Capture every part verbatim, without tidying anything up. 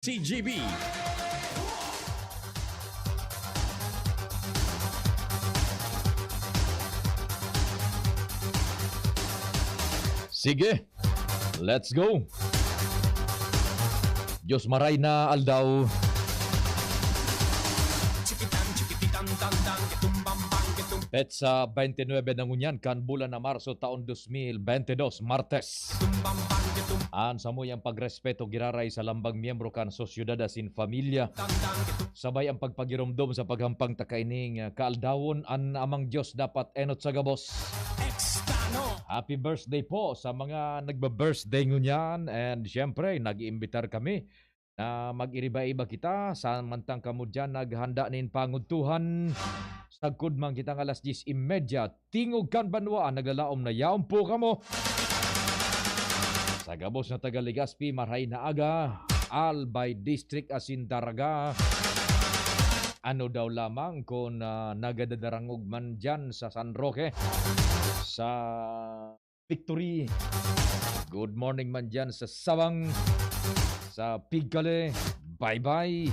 C G B. Sige, let's go. Diyos maray na aldaw. Petsa twenty-nine na ngunyan kan bulan na Marso taon dos mil bente dos, Martes. An samuyang pagrespeto giraray sa lambang miyembro kan sosyedad asin pamilya. Sabay ang pagpagiromdom sa paghampang ta kaining, ah, kaaldawon, an Amang Diyos dapat enot sa gabos. Happy birthday po sa mga nagba-birthday ngunyan, and siyempre, nag-iimbitar kami na mag-iriba-iba kita, samantang kamo diyan naghanda nin pangudtuhan. Sagkod man kitang alas dyes y media, Tingog kan Banwaan naglalaom na yaon po kamo. Sa gabos na taga Legazpi, maray na aga, Albay District asin Daraga. Ano daw lamang kun, ah, nagadadarangog man diyan sa San Roque, sa Victory. Good morning man dyan sa Sabang, sa Pigcale, Baybay,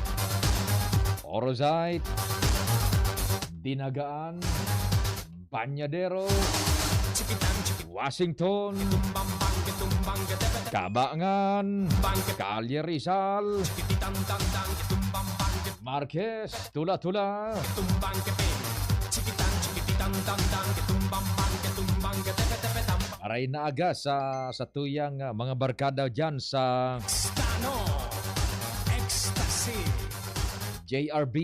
Orozaite, Dinagaan, Bañadero, Washington, Cabangan, Calle Rizal, Marquez, Tula-Tula. Maray na aga sa, sa tuyang, ah, mga barkada dyan sa Stano, Ecstasy. J R B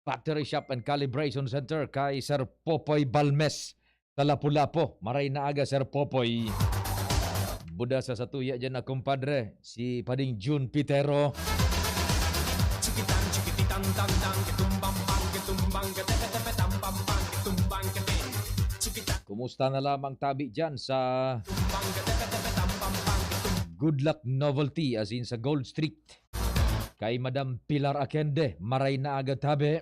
Battery Shop and Calibration Center kay Sir Popoy Balmes sa Lapu-Lapu. Maray na aga, Sir Popoy. Buda sa satuya dyan na kumpadre, si Pading Jun Pitero. Chikitan, chikipitan, tang, tang, kitumbang, bang, kitumbang, katepe, tepe, tambang, bang, kitumbang, kating. Chikitan. Kumusta na lamang tabi dyan sa Tumbang, katepe, tepe, tambang, bang, kitum- Good Luck Novelty, as in sa Gold Street? Kay Madam Pilar Akende, maray na aga tabi.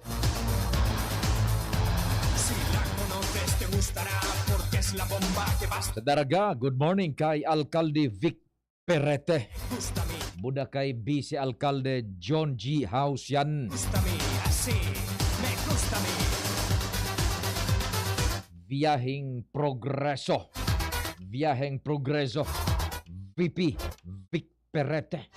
Sila Conotes te gustará porque es la bomba que basta. Sa Daraga, good morning kay Alkalde Vic Perete. Gusta mi. Buda kay Vice Alkalde John G Hausian. Gusta mi, así, me gusta mi. Biyaheng Progreso. Biyaheng Progreso. V P Vic Perete.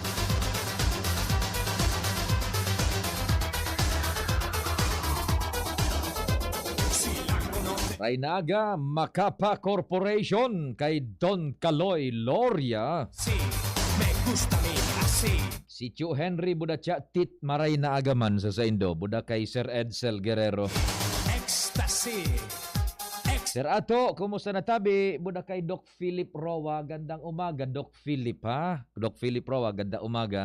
Ray na aga, Macapa Corporation kay Don Kaloy Loria. Si, me gusta mi, así. Si Tio Henry Buda Cha Tit, maray na aga man sa saindo. Buda kay Sir Edsel Guerrero. Ecstasy. Ex- Sir Ato, kumusta na tabi? Buda kay Doc Philip Roa, gandang umaga, Doc Philip, ha? Doc Philip Roa, ganda umaga.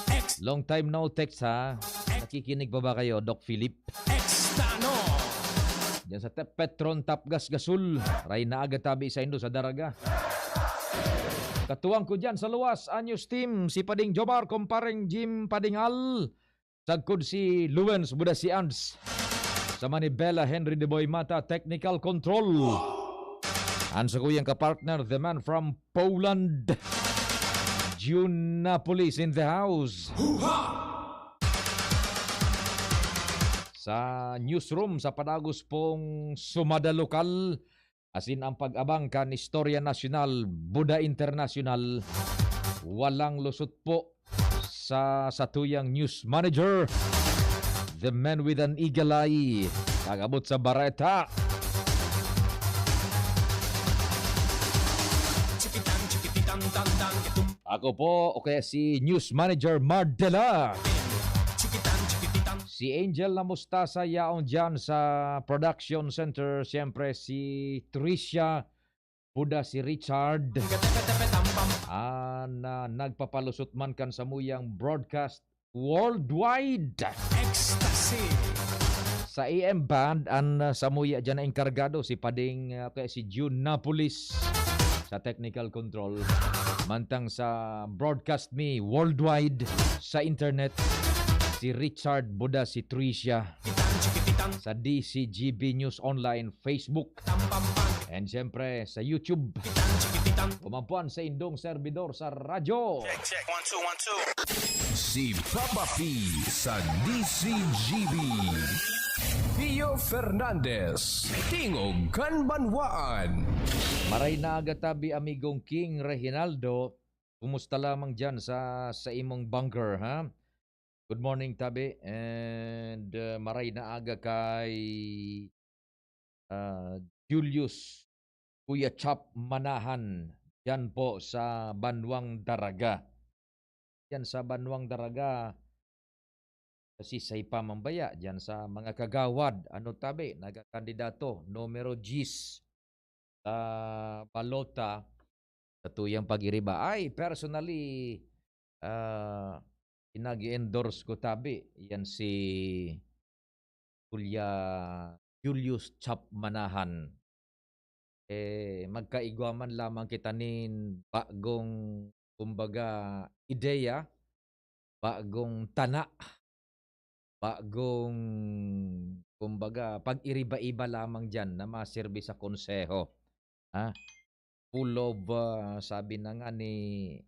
Ex- Long time no text, ha? Ex- Nakikinig pa ba kayo, Doc Philip? Extano. Diyan sa Te-, Petron Tapgas Gasul, ray na aga tabi saindo sa Daraga. Katuwang ko diyan sa luwas, Anyos Team, si Pading Jomar, Kumpareng Jim Padingal, Sagkod si Luwens, buda si Ans. Sa Manibela, Henry de Boy Mata, technical control. An sakuyang kapartner, the man from Poland, June Napolis in the house. Sa newsroom, sa padagos pong sumada lokal, asin ang pag-abang kan istorya nasyonal, buda internasyonal, walang lusot po sa satuyang news manager, the man with an eagle eye, nag-abot sa bareta. Ako po, o kaya si News Manager Mardela. Si Angel na Mustasa yaon dyan sa production center. Siyempre, si Tricia, buda si Richard. An, ah, nagpapalusot man kan samuyang broadcast worldwide. Ecstasy. Sa A M band, an, ah, samuya dyan na engkargado, si Pading, ah, kaya si June Napolis sa technical control. Mantang sa broadcast mi worldwide sa internet, si Richard buda si Tricia sa D C G B News Online Facebook. And siyempre, sa YouTube. Kumampuan sa indong servidor sa radyo. Check, check. One, two, one, two. Si Papa P sa D C G B. Pio Fernandez, Tingog kan Banwaan. Maray na aga tabi, amigong King Reginaldo. Kumusta lamang diyan sa, sa imong bunker, ha? Good morning, tabi. And, uh, maray na aga kay, uh, Julius, Kuya Chap Manahan, diyan po sa Banwang Daraga. Diyan sa Banwang Daraga, kasi sa ipamambaya, diyan sa mga kagawad, ano tabi, nagakandidato, numero diyes sa balota, sa tuyang pag-iriba. Ay, personally, ah, pinag-endorse ko tabi, yan si Kuya Julius Chap Manahan. Eh, magkaigwa man lamang kita nin bagong, kumbaga, ideya, bagong tana, bagong, kumbaga, pag-iriba-iba lamang diyan na maserbi sa konseho. Ha? Full of, ah, sabi na nga ni,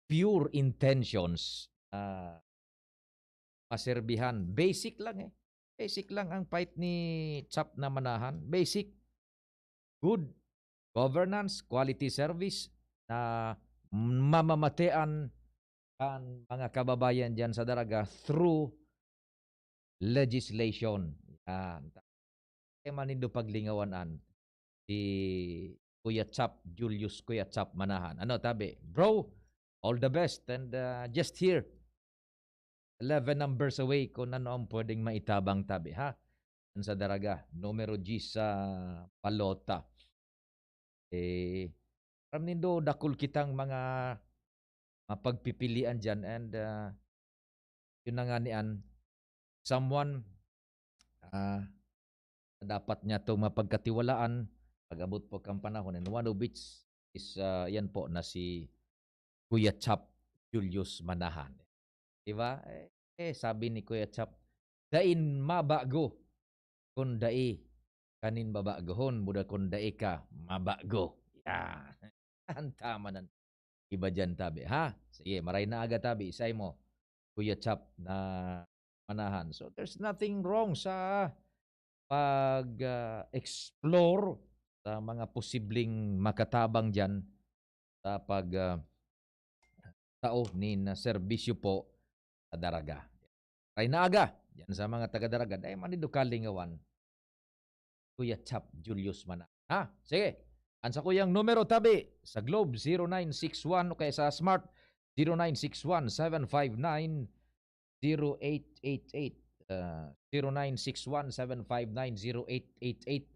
pure intentions na maserbihan. Basic lang eh. Basic lang ang fight ni Chap na Manahan. Basic. Good governance, quality service na mamamatean ang mga kababayan diyan sa Daraga through legislation. Yan. Kaya man nindo paglingawan an si Kuya Chap, Julius Kuya Chap Manahan. Ano, tabi? Bro, all the best and, uh, just here. Eleven numbers away kung ano ang pwedeng maitabang, tabi, ha? Yan sa Daraga, numero diyes sa balota. Eh, aram nindo, dakul kitang mga, mga pagpipilian diyan and, uh, yun na nga ni an someone, ah, dapat niya itong mapagkatiwalaan pag-abot po kang panahon, and one of which is, ah, yan po na si Kuya Chap Julius Manahan. Di ba? Eh, eh, sabi ni Kuya Chap, "Dain mabago kun dai kanin babagohon, buda kun dai ka mabago." Yan. Ang tama nan iba diyan, tabi, ha? Sige, maray na aga, tabi, isay mo, Kuya Chap na Manahan. So, there's nothing wrong sa pag, ah, explore sa mga posibleng makatabang diyan sa pag, ah, tao nin serbisyo po sa Daraga. Maray na aga diyan sa mga taga Daraga, dai man nindo kalingawan, Kuya Chap Julius Manahan. Ha? Sige. Ang sakuyang numero, tabi, sa Globe, zero nine six one, o kaya sa Smart, zero nine six one, seven five nine, zero eight eight eight. Ah, zero nine six one, seven five nine, zero eight eight eight.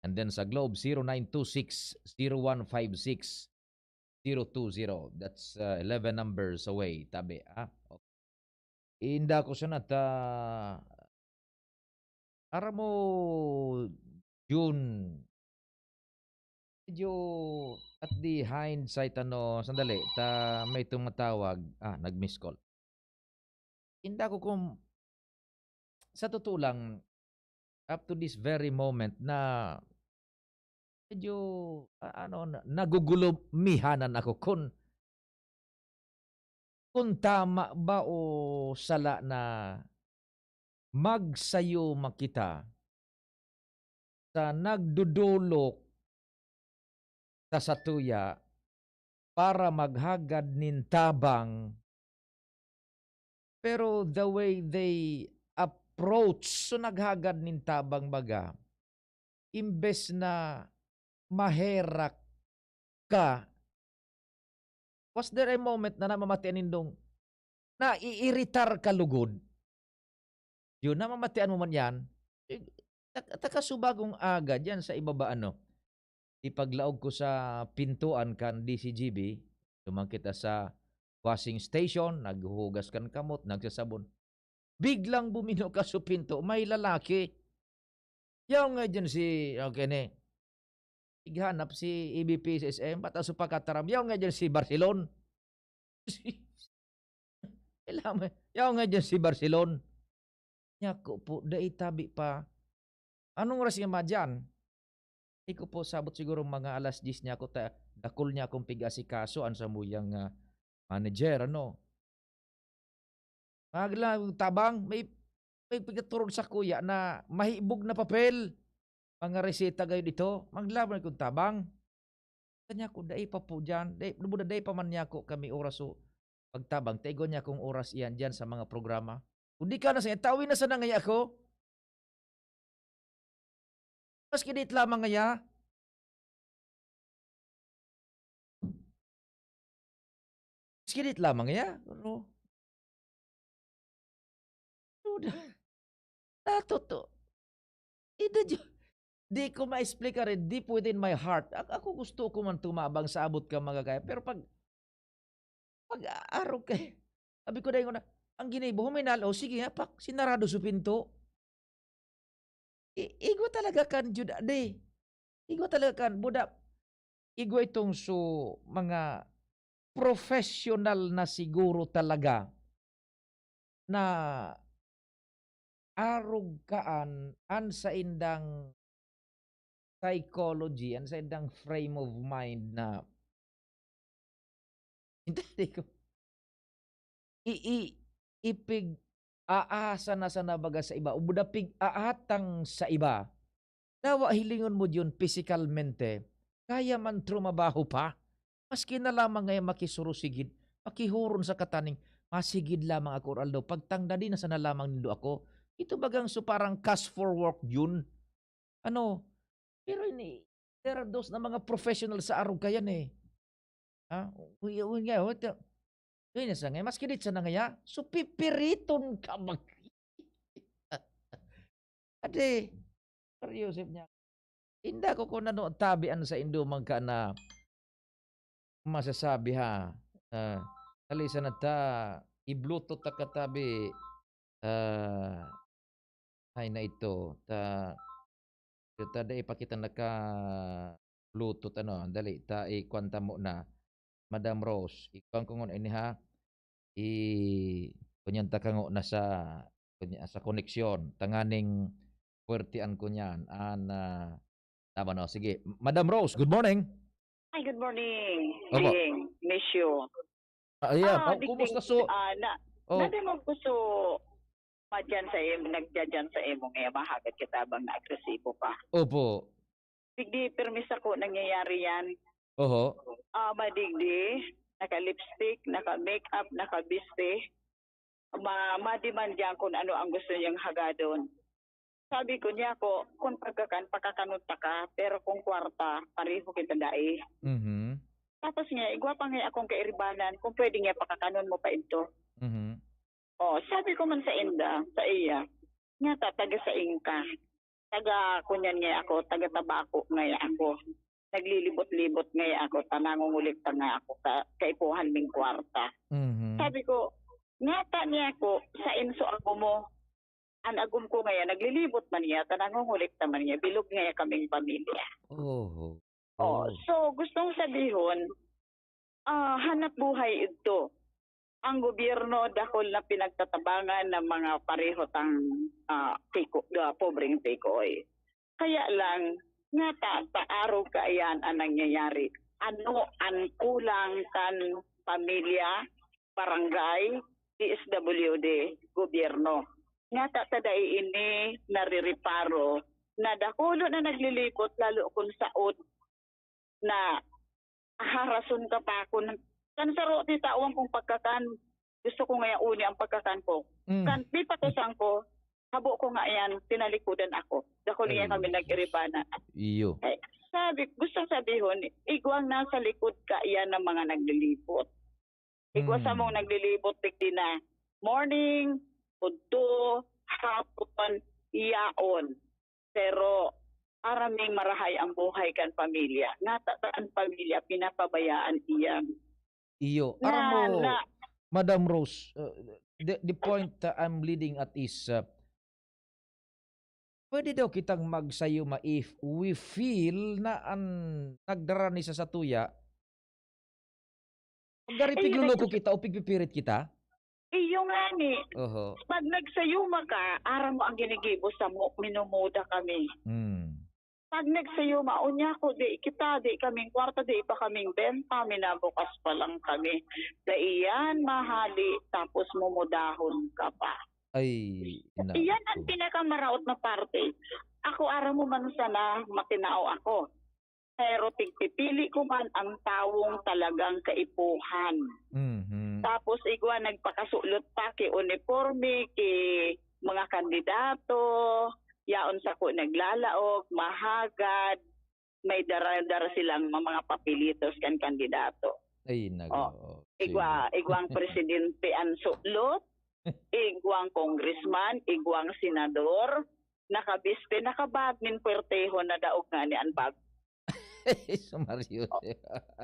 And then sa Globe, zero nine two six, zero one five six, zero two zero. That's, uh, eleven numbers away, tabi, ah. Okay. Inda ko siya nata-, aram mo, June, medyo at the hindsight, ano, sandali, ta may tumatawag. Ah, nag-miss call. Inda ko kung, sa totoo lang, up to this very moment na medyo, a-, ano, na-, nagugulumihanan ako kun, kun tama ba o sala na magsayuma kita sa nagdodolok sa satuya para maghagad nin tabang. Pero the way they approach, so naghagad nin tabang baga, imbes na maherak ka, was there a moment na namamatian nindong naiiritar ka lugod? Yun, namamatian mo man yan? Eh, tak-, takasubagong aga dyan sa ibaba, ano, ipaglaog ko sa pintuan kan D C G B, duman kita sa washing station, naghuhugas kan kamot, nagsasabon. Biglang bumino ka sa pinto, may lalaki. Yaw nga dyan si, okay ni, ighanap si E B P S S M, bata sa pagkataram. Yaw nga dyan si Barcelon. Kailangan, yaw nga dyan si Barcelon. Nyako po, dai tabi pa. Anong oras nga madyan? Di ko po sabot, siguro mga alas diyes niya ako ta-, dakul niya akong pig-asikaso, ang samuyang, ah, manager, ano. Magla tabang, may, may pigkaturog sa kuya na mahibog na papel. Mga reseta gayud ito, maglaban kong tabang. Kanya ko, "Dai pa po diyan, dai, buda dai pa man niya ako kami oras o pagtabang, ta igwa niya akong oras iyan diyan sa mga programa." Kung di ka na sa tawi na sana ngaya ako. Maski dit lamang ngaya. Maski dit lamang ngaya. Pero, duda. Nato to. Ida Diyo. Di ko ma-explicar eh, deep within my heart. Ak-, ako gusto ko man tumabang sa abot ka mga kaya. Pero pag, pag aarog ka eh, sabi ko dahil ko na, ang ginibo, huminal, o sige, apak, sinarado sa pinto. I-, igwa talaga kan Juda, di. Igwa talaga kan Buda. Igwa itong so, mga professional na siguro talaga na arog kaan an saindang psychology, an saindang frame of mind na hindi ko i-, i-, ipig-aasa na sana baga sa iba, o buda pig-aatang sa iba. Dawa hilingon mo diyon pisikalmente, kaya man trumabaho pa. Maski na lamang ngayon makisurusigid, makihuron sa kataning, masigid lamang ako aldaw, pagtangdadi na sana lamang nindo ako. Ito bagang so parang cash for work yun. Ano? Pero ini, there are those na mga professional sa arog kayan eh. Ha? Uy, uy, nga, what the, yun na sa ngayon, maski dit sa nangaya, so pipiriton ka mag-, Ade, Sir Joseph niya. Inda ko kung ano tabi an saindo man ka na masasabi ha. Ah, dali sana ta, i-Bluetooth ta ka tabi. Ah, ay na ito. Ta, ta dai pa kita naka-Bluetooth ano. Dali, ta ikuan ta mo na. Madam Rose, ikuan ko ngon ini ha. I-, kunyan ta ka ngo na sa, kunya-, sa koneksyon, tanganing puwertean ko niyan. An, ah, tama no? Sige. Madam Rose, good morning. Hi, good morning. Opo. Ding, miss you. Ah, yeah. Ah, Oh, Ding, kumusta Ding, so? Ah, na, Oh. Nadi mo ko so, madyan sa imo, nagdyan sa imo, ngayon mahagad kita bang naagresibo pa. Opo. Digdi, permi sako nangyayari yan. Oho. Ah, madigdi, naka-lipstick, naka-makeup, naka-biste. Ma-, ma-demand diyan kung ano ang gusto niyang hagadon. Sabi ko niya ko, "Kung pagkakan, pakakanon ta ka, pero kung kwarta, pareho kita dai." Mhm. Tapos niya, igwa pa nga akong kairibanan, kung pwede niya, pakakanon mo pa ito. Mhm. Oh, sabi ko man sa inda, sa iya, "Nga ta, taga sain ka?" "Taga kunyan nga ako, taga Tabaco nga ako. Naglilibot-libot nga ako, ta nangungulekta nga ako, ka-, kaipuhan ming kwarta." Mhm. Sabi ko, "Nga ta niya ako, sain so ako mo?" An agom ko ngayon, naglilibot man niya, ta nangungulekta man niya, bilog nga kaming pamilya. Oho. Oh, Oh. So gustong sabihon, ah, hanap buhay idto. Ang gobyerno, dakul na pinagtatabangan ng mga pareho tang, ah, tiko-, ah, pobreng tikoy. Kaya lang, nga ta, paarog kaiyan ang nangyayari. Ano ang kulang kan pamilya, barangay, D S W D, gobyerno? Nga ta, ta dai ini narireparo na dakulo na naglilibot, lalo kun saot na harason ka pa kun kan saro ti tawan kong pagkakan, gusto ko ngaya uni ang pagkakan ko. Mm. Kan pipatusan ko, habo ko nga yan, tinalikodan ako. Dakul niya Ay, kami sus. Nag-iribana. Iyo. Eh, sabi, gusto sabihon, igwang nasa likod ka yan ng mga naglilibot. Igwa Mm. sa mong naglilibot, digdi na morning, udto, hapon, yaon. Pero araming marahay ang buhay kan pamilya. Nata-, an pamilya, pinapabayaan iyan. Iyo. Na, Aram mo, na Madam Rose, uh, the, the point that I'm leading at is, uh, pwede daw kitang magsayuma if we feel na an nagdarani sa satuya, pag gari Ayun, pigluloko nag- kita o pigpipirit kita? Iyo nga ni. Oho. Pag nagsayuma ka, aram mo ang ginigibo sa mo, minumuda kami. Hmm. Pag nagsayuma, unya ko, di kita, di kaming kwarta, di pa kaming benta, minabukas pa lang kami. Dai yan mahali, tapos mumudahon ka pa. Ay, Iyan ang pinakamaraot na parte. Ako, aram mo man sana, matinao ako. Pero tigpipili ko man ang tawong talagang kaipuhan. Mhm. Tapos igwa nagpakasulot pa ki uniporme, ki mga kandidato, yaon sako naglalaog, mahagad, may dara-dara silang ma-, mga papelitos kan kandidato. Ay, nako. Oh, Igwa, igwang presidente ang sulot, igwang congressman, igwang senador, nakabiste, nakabag nin puwertehon na daog ngani an bag. Sumaryo.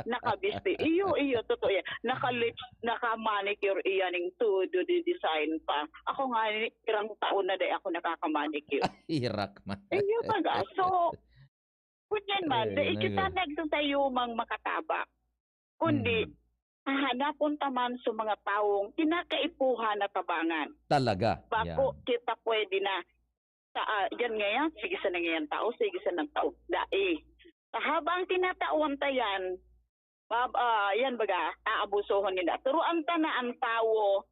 Nakabiste. Iyo, iyo, totoo yan. Naka-lips, naka-manicure iyan ning todo, di-design pa. Ako nga, pirang taon na dai ako nakaka-manicure. Hirak man. Iyo, taga. So, kunyan man, Ay, dai nako. kita nagsasayumang makataba. Kundi, Mm. hahanapon ta man sa mga tawong kinakaipuhan na tabangan. Talaga. Bako Yan. kita pwede na sa, ah, yan ngayon, sige sa nangayan tao, sige sa nang tao. Dai. Sa habang tinatawan ta yan, bab, ah, yan baga, aabusohon nila. Turuan ta na ang tawo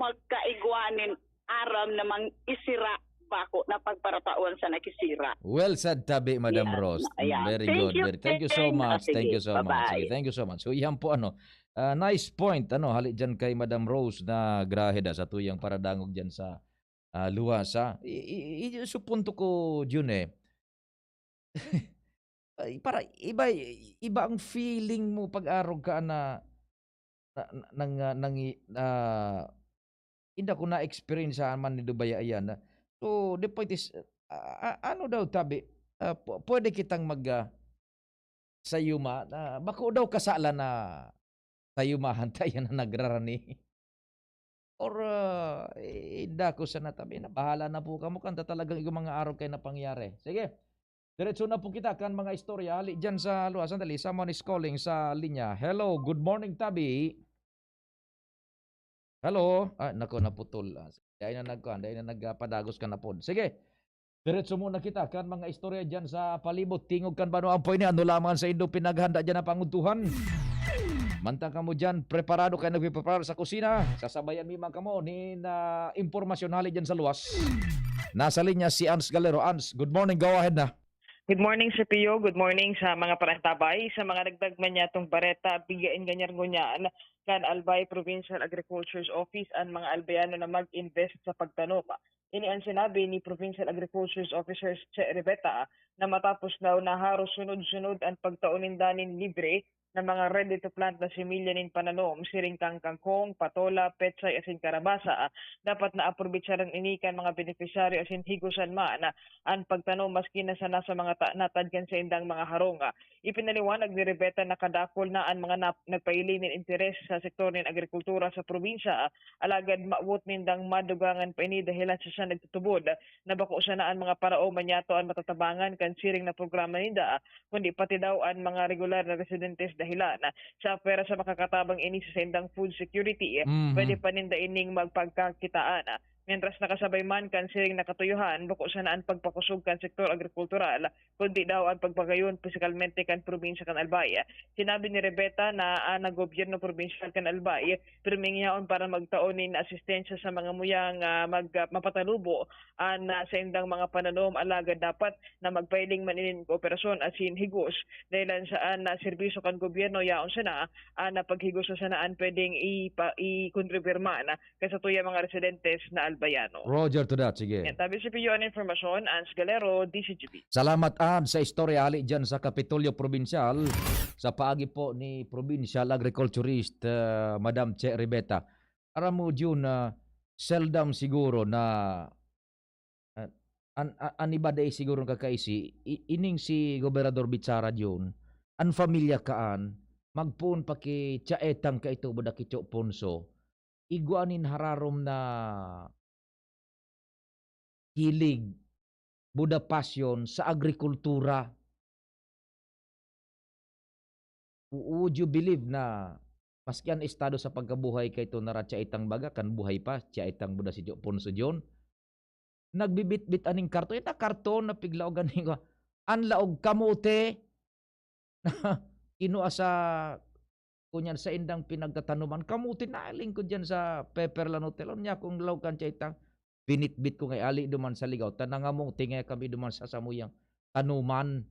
magkaigwa nin aram na mang isira bako na pagparatawan sa nakisira. Well said, tabi, Madam Yan. Rose. Ayan. Very Thank good. you, Very, thank you so Ken. much. Sige, Thank you so much. bye-bye. Sige, thank you so much. So, yan po, ano, ah, nice point, ano, hali dyan kay Madam Rose na grahe da sa tuyang paradangog dyan sa ah, luwasa. I, i, i, su punto ko, Jun, eh. Ay, para iba, iba ang feeling mo pag-arog ka na, na, na, nang, ah, nang, ah, inda ko na-experience man ni Dubaya iyan, ah. So, the point is, ah, ah, ano daw, tabi, ah, pu-, pwede kitang mag, ah, sayuma, na bako daw kasala na sayumahan ta iyan na nagrarani. Or, ah, eh, inda ko sana, tabi na, bahala na po kamo kan ta talagang igong mga arog kay napangyari. Sige, diretso na po kita kan mga istorya. Hali dyan sa luwa, sandali, someone is calling sa linya. Hello, good morning, tabi. Hello? Ah, nako, naputol. Ah, dahil na nagkuhan, dahil na nagpadagos ka na pod. Sige, diretso muna kita kan mga istorya dyan sa palibot. Tingog kan banwaan po ini, ano lamang sa indo pinaghanda dyan na pangudtuhan. Mantang kamo dyan, preparado kayo nagpiprepara sa kusina, sasabayan mi man kamo ni na impormasyon hali dyan sa luwas. Nasa linya si Ans Galero. Ans, good morning, go ahead na. Good morning, Sir Pio. Good morning sa mga parantabay. Sa mga dagdag man niyatong bareta, bigain ganyan ngunyan kan Albay Provincial Agriculture's Office an mga Albayano na mag-invest sa pagtanom. Ini ang sinabi ni Provincial Agriculture's Officer Che Riveta na matapos daw na haros sunod-sunod ang pagtao ninda nin libre na mga ready to plant na similya nin pananom, siring kan kangkong, patola, pechay, asin karabasa, dapat na aprobetsaran ini kan mga benepisyaryo asin higosan man an pagtanom maski na sana sa mga ta- natad kan saindang mga harong. Ipinaliwanag ni Riveta na kadakul na an mga nap- nagpailing nin interes sa sektor nin agrikultura sa probinsya, alagad mawot nindang madugangan pa ini dahelan sa siya nagtutubod na bako sana an mga paraoma niyato an matatabangan kan siring na programa ninda, kundi pati daw an mga regular na residentes dahelan sa pera sa makakatabang ini sa saindang food security. Mhm. Pwede pa ninda ining magpagkakitaan. Mientras nakasabay man kan siring na katuyohan, bako sana an pagpakusog kan sektor agrikultural, kundi daw an pagpagayon pisikalmente kan probinsya kan Albay. Sinabi ni Riveta na an gobyerno probinsyal kan Albay pirming yaon para magtao nin asistensya sa mga muyang, ah, mag, ah, mapatalubo an, ah, saindang mga pananom, alagad dapat na magpailing man inin kooperasyon asin higos, dahilan sa an, ah, serbisyo kan gobyerno yaon sana an, ah, paghigos na sana an pwedeng ipa- ikontribir man kan satuyang mga residentes na Albayano. Roger to that, sige. Yan, tabi si Pio an informasyon, Ans Galero, D C G B. Salamat, Ad, sa istorya hali dyan sa Kapitolyo Probinsyal, sa paagi po ni Provincial Agriculturist, ah, Madam Che Riveta. Aram mo, Jun, na seldom siguro na, ah, an, an, an iba dai siguro kakaisi, i- ining si Gobernador Bichara, Jun, an familia kaan, magpoon pa ki Chaetang kaito, buda ki Cho Ponso, igwa nin hararom na hilig, buda passion sa agrikultura. Would you believe na maski an estado sa pagkabuhay kay ito nara Chaetang baga, kan buhay pa, Chaetang buda si Jo-, Ponso John, nagbibitbit aning karton. Ita karton na piglaogan ni ko. An laog kamote, kinua sa, kunyan, saindang pinagtatanuman. Kamote, nailing ko diyan sa Pepperland Hotel. Unya, kung laog kan Chaitang, binitbit ko nga ali duman sa ligaw. Ta nangamote nga kami duman sa samuyang tanuman.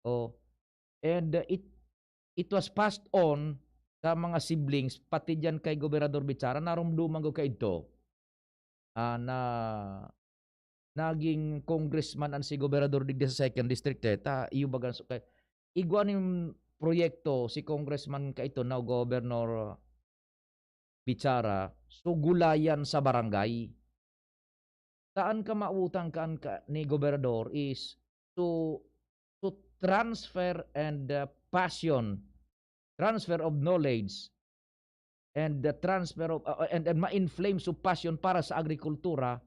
Oh. And, uh, it, it was passed on sa mga siblings, pati diyan kay Gobernador Bichara, narumduman ko kaidto. Ah, na naging congressman an si Gobernador digdi sa second district, eh, ta iyo baga so kay igwa nin proyekto si congressman kaito na Governor Bichara, so gulayan sa barangay. Saan ka mautang kan ka, ni Gobernador is to, to transfer and, uh, passion, transfer of knowledge, and the transfer of, uh, and, and ma-inflame so passion para sa agrikultura,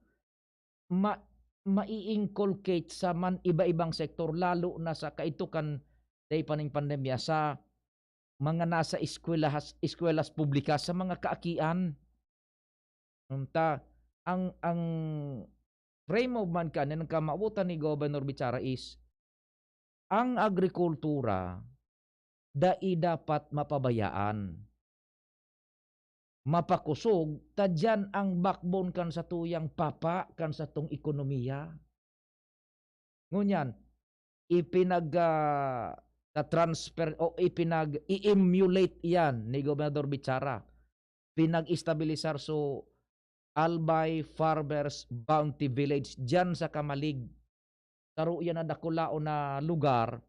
ma-, mai-inculcate sa man iba-ibang sektor, lalo na sa kaito kan dai pa ning pandemya, sa mga nasa eskwelahas-, eskwelahan publika, sa mga kaakian. Unta, ang, ang frame of mind kan, ang kamawotan ni Governor Bichara is, ang agrikultura, dai dapat mapabayaan. Mapakosog, ta diyan ang backbone kan satuyang papa, kan satong ekonomiya. Ngunyan, ipinag, ah, ta-transfer o ipinag-i-emulate iyan ni Gobernador Bichara. Pinag-estabilisar so Albay Farmers Bounty Village diyan sa Camalig. Saro iyan na dakulaon na lugar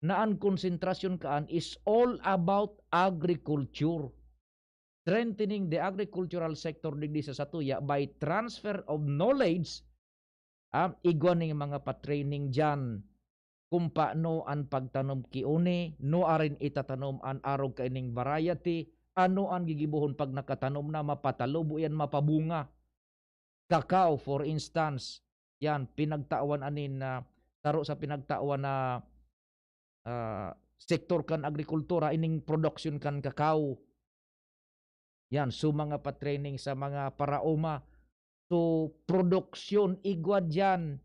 na an konsentrasyon kaan is all about agriculture. Strengthening the agricultural sector digdi sa satuya by transfer of knowledge, ah, igwa ning mga pa-training diyan kung paano an pagtanom ki uni, nuarin itatanom an arog kaining variety, ano an gigibohon pag nakatanom na, mapatalubo iyan, mapabunga. Cacao, for instance, yan, pinagtawan anin na, saro sa pinagtawan na, ah, sektor kan agrikultura, ining production kan cacao. Yan, so mga pa-training sa mga paraoma. So, production, igwa diyan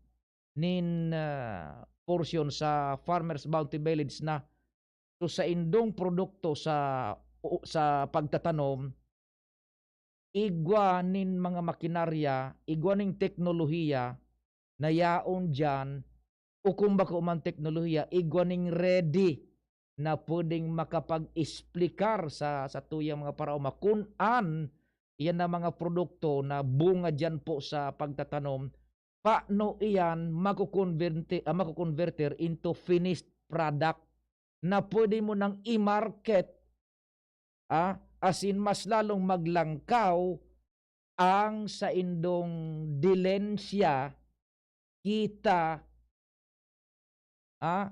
nin, ah, portion sa Farmers Bounty Village na. So, sa indong produkto sa, o, sa pagtatanom, igwa nin mga makinarya, igwa ning teknolohiya na yaon diyan, o kung bako man teknolohiya, igwa ning ready na pwedeng makapag-explicar sa, sa tuyang mga paraoma kun an iyan na mga produkto na bunga diyan po sa pagtatanom, paano iyan makukonverte-, ah, makukonverter into finished product na pwede mo nang i-market, ah, asin mas lalong maglangkaw ang saindong dilensya, kita, ah,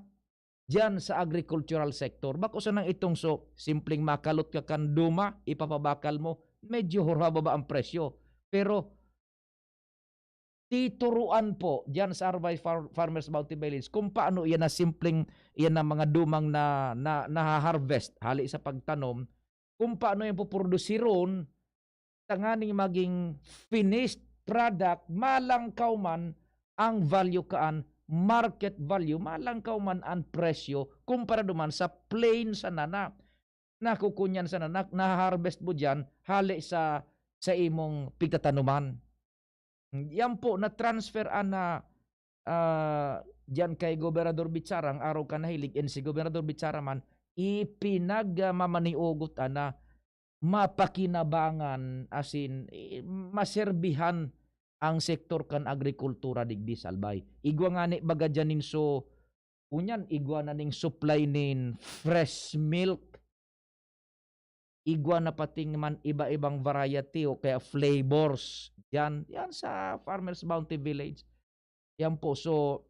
diyan sa agricultural sector. Bako sanang itong so, simpleng makalot ka kan duma, ipapabakal mo, medyo hurhababa ang presyo. Pero tituruan po diyan sa Arbay Far-, Farmers Bounty Village kung paano iyan na simpleng, iyan na mga dumang na, na, naha-harvest hali sa pagtanom, kung paano yan puprodusiron tanganing maging finished product, malangkaw man ang value kaan, market value, malangkaw man ang presyo kumpara duman sa plain sana na, nakukunyan sana na, naha-harvest mo diyan hali sa, sa imong pigtatanuman. Yan po, na-transfer an na, ah, diyan kay Gobernador Bichara, ang arog kan nahilig, and si Gobernador Bichara man, ipinag-, ah, mamaniugot an na mapakinabangan, asin, eh, maserbihan ang sektor kan agrikultura digdi sa Albay. Igwa ngani baga diyan nin so, ngunyan, igwa na ning supply nin fresh milk. Igwa na pati man iba-ibang variety o kaya flavors diyan, yan sa Farmers Bounty Village. Yan po. So,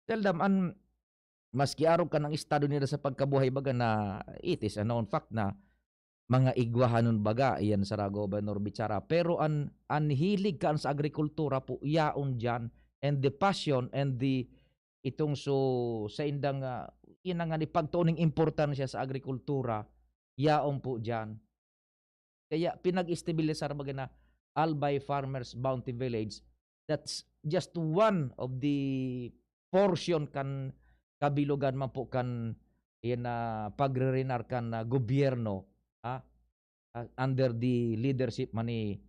tell them, an, maski arog kan ang estado nila sa pagkabuhay, baga na, it is a known fact na mga igwahanon baga iyan sa Governor Bichara. Pero an, an hilig kaan sa agrikultura po, yaon diyan, and the passion and the, itong so, saindang, ah, iyan na nga ni pagtuon ning importansya sa agrikultura, yaon po diyan. Kaya pinag-estabilisar baga na Albay Farmers Bounty Village. That's just one of the portion kan kabilogan man po kan, yan na pagrerenar kan, ah, gobyerno, ah, ah, under the leadership man ni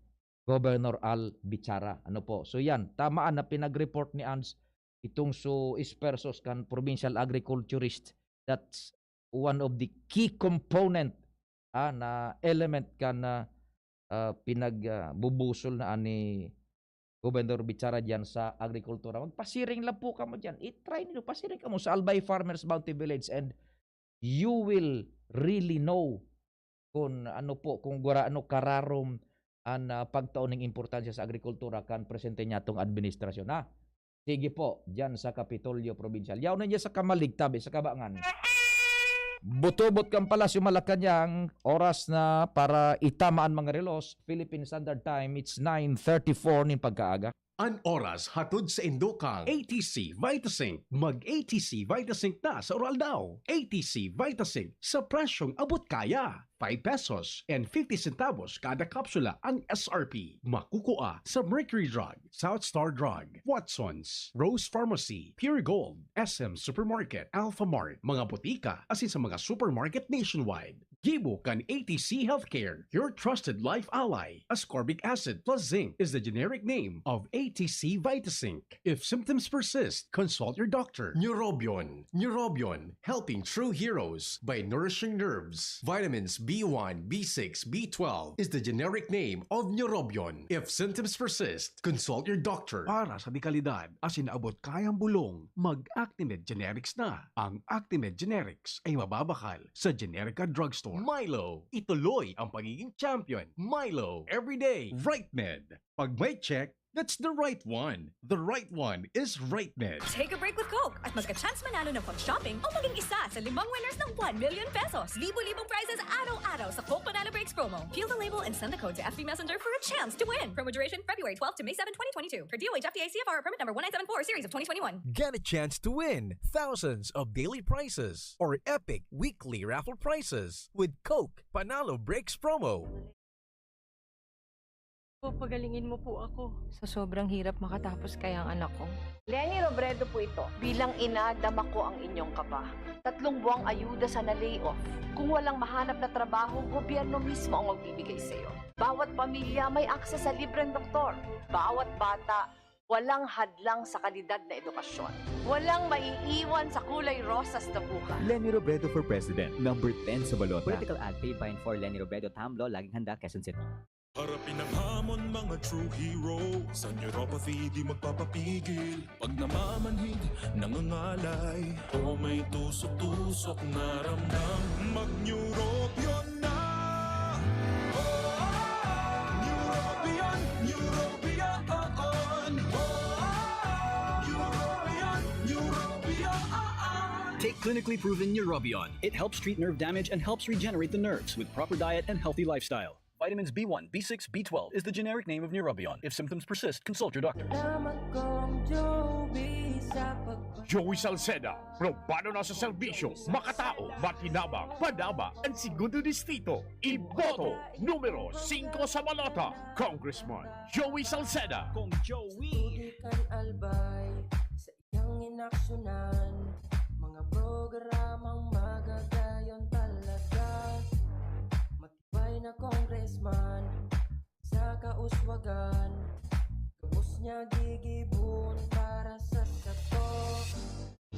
Governor Al Bichara. Ano po? So yan, tamaan na pinag-report ni Ans itong so esfuerzos kan provincial agriculturist. That's one of the key component, ah, na element kan, ah, ah, pinag, ah, bubusol na ni Gobernador Bichara diyan sa agrikultura. Magpasiring lang po kamo diyan. I-try niyo, pasiring kamo sa Albay Farmers Bounty Village and you will really know kung ano po, kung gura-, ano kararom an, ah, pagtao ning importansya sa agrikultura kan presente niyatong administrasyon, ha. Sige po, diyan sa Kapitolyo Probinsyal. Yaon na niya sa kamalig, tabi sa kabangan. Butobot kan Palasyo Malacañang, oras na para itama an mga relos. Philippine Standard Time, it's nine thirty-four nin pagkaaga. An oras hatod sa indukang A T C Vitasync. Mag A T C Vitasync na sa Uraldaw. A T C Vitasync sa presyong abot kaya. Five pesos and fifty centavos kada kapsula ang S R P. Makukua sa Mercury Drug, South Star Drug, Watson's, Rose Pharmacy, Pure Gold, S M Supermarket, Alpha Mart, mga botika, asin sa mga supermarket nationwide. Gibo kan A T C Healthcare, your trusted life ally. Ascorbic acid plus zinc is the generic name of A T C Vitasync. If symptoms persist, consult your doctor. Neurobion. Neurobion, helping true heroes by nourishing nerves. Vitamins B one, B six, B twelve is the generic name of Neurobion. If symptoms persist, consult your doctor. Para sa dekalidad asin abot kayang bulong, mag-Actimed Generics na. Ang Actimed Generics ay mababakal sa Generica Drugstore. Milo, ituloy ang pagiging champion. Milo, everyday, Right Med. Pag may check, that's the right one. The right one is Right Med. Take a break with Coke at magka-chance manalo ng pag-shopping o maging isa sa limang winners ng one million pesos. Libo-libong prizes araw-araw sa Coke Panalo Breaks promo. Peel the label and send the code to F B Messenger for a chance to win. Promo duration February twelfth to May seventh, twenty twenty-two. Per D O H F T A C F R permit number one nine seven four, series of twenty twenty-one. Get a chance to win thousands of daily prizes or epic weekly raffle prizes with Coke Panalo Breaks promo. Papagalingin mo po ako. Sa sobrang hirap makatapos kaya ang anak ko. Leni Robredo po ito. Bilang ina, dama ko ang inyong kaba. Tatlong buwang ayuda sa na-layoff. Kung walang mahanap na trabaho, gobyerno mismo ang magbibigay sa'yo. Bawat pamilya may akses sa libreng doktor. Bawat bata, walang hadlang sa kalidad na edukasyon. Walang maiiwan sa kulay rosas na buhay. Leni Robredo for President, number ten sa balota. Political ad paid by and for Leni Robredo, Tamlo, Laging Handa, Quezon City. Harapin ang hamon, mga true hero. Sa neuropathy, di magpapapigil. Pag namamanhid, nangangalay, o may tusok-tusok na ramdam, mag-Neurobion na! Oh, Neurobion, Neurobion, oh, oh. Neurobion, Neurobion, oh, oh. Take clinically proven Neurobion. It helps treat nerve damage and helps regenerate the nerves with proper diet and healthy lifestyle. Vitamins B one, B six, B twelve is the generic name of Neurobion. If symptoms persist, consult your doctor. Salamat kong Joey sa pagpa- Joey Salceda, probado na sa serbisyo, makatao, makinabang, padaba, ang segundo distrito. Iboto, numero singko sa balota, Congressman Joey Salceda. Kong Joey. Tutukan Albay sa iyang inaksyonan, mga programang magagayon talaga. Matibay na congressman sa kauswagan, gabos niya gigibon para sa sato.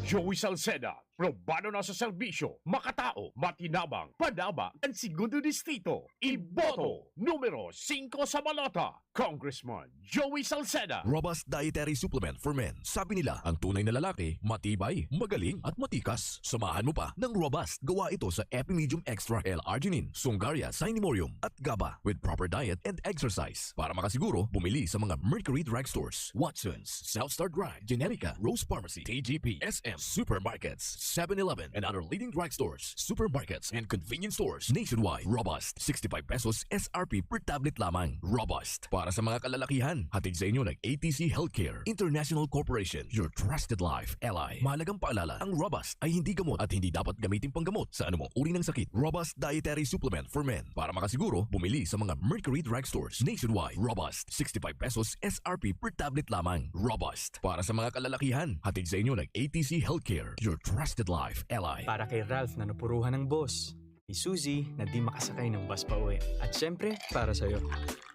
Joey Salceda, probado na sa serbisyo, makatao, matinabang, padaba, ang segundo distrito. Iboto, numero singko sa balota, Congressman Joey Salceda. Robust Dietary Supplement for Men. Sabi nila, ang tunay na lalaki, matibay, magaling, at matikas. Samahan mo pa ng Robust. Gawa ito sa Epimedium Extra L-Arginine, Sungaria, Cinemorium, at GABA with proper diet and exercise. Para makasiguro, bumili sa mga Mercury Drugstores, Watson's, South Star Drug, Generica, Rose Pharmacy, T G P, S M, supermarkets, Seven Eleven, and other leading drugstores, supermarkets, and convenience stores nationwide. Robust, sixty-five pesos S R P per tablet lamang. Robust, para sa mga kalalakihan. Hatid sa inyo ng A T C Healthcare International Corporation, your trusted life ally. Mahalagang paalala, ang Robust ay hindi gamot at hindi dapat gamitin panggamot sa anumang uri ng sakit. Robust Dietary Supplement for Men. Para makasiguro, bumili sa mga Mercury Drugstores nationwide. Robust, sixty-five pesos S R P per tablet lamang. Robust, para sa mga kalalakihan. Hatid sa inyo ng A T C Healthcare, your trusted life ally. Para kay Ralph na napuruhan ng boss, kay Suzy na di makasakay ng bus pa uwi, at syempre, para sa'yo.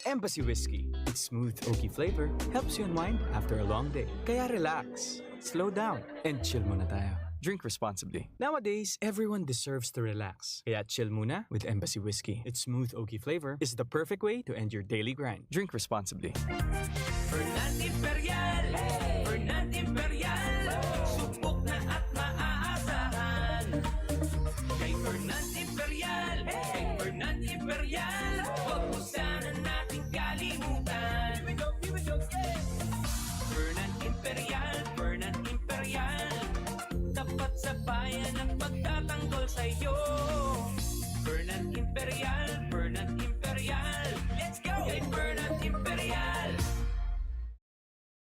Embassy Whiskey. Its smooth, oaky flavor helps you unwind after a long day. Kaya relax, slow down, and chill muna tayo. Drink responsibly. Nowadays, everyone deserves to relax. Kaya chill muna with Embassy Whiskey. Its smooth, oaky flavor is the perfect way to end your daily grind. Drink responsibly. Fernand Imperial, Fernand Imperial, subok na at maaasahan. Kay Fernand Imperial, kay Fernand Imperial, huwag mo sana nating kalimutan. Fernand Imperial, Fernand Imperial, tapat sa bayan ang pagtatanggol sa'yo. Fernand Imperial, Fernand Imperial, let's go! Kay Fernand Imperial.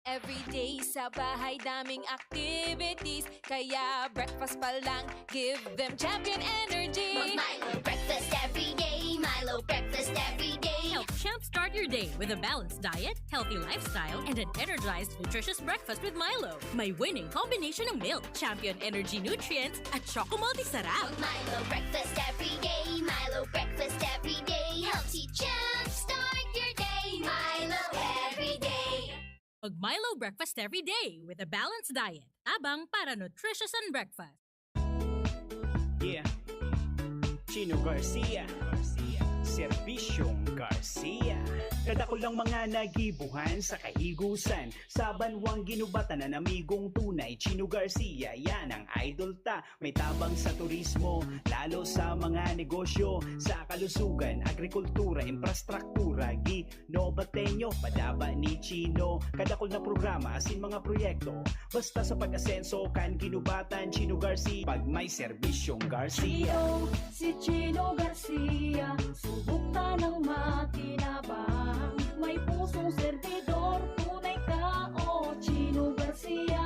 Everyday sa bahay, daming activities. Kaya breakfast pa lang, give them champion energy. Mag Milo breakfast every day. Milo breakfast every day. Help jumpstart your day with a balanced diet, healthy lifestyle, and an energized, nutritious breakfast with Milo. May winning combination ng milk, champion energy nutrients, at choco multi sarap. Mag Milo breakfast every day. Milo breakfast every day. Helps you jumpstart your day. Milo every day. Mag Milo breakfast every day with a balanced diet. Tabang para nutritious and breakfast. Yeah. Chino Garcia. Serbisyong Garcia. Kadakul ng mga nagibuhan sa kahigusan. Sa banwang ginubatan ng amigong tunay. Chino Garcia, yan ang idol ta. May tabang sa turismo, lalo sa mga negosyo. Sa kalusugan, agrikultura, infrastruktura, gi Nobateño, padaba ni Chino. Kadakul na programa, asin mga proyekto. Basta sa pag-asenso, kan ginubatan, Chino Garcia. Pag may serbisyong Garcia. Chino, si Chino Garcia, subok tanang makinabang. May pusong servidor, tunay ka, o Chino Garcia.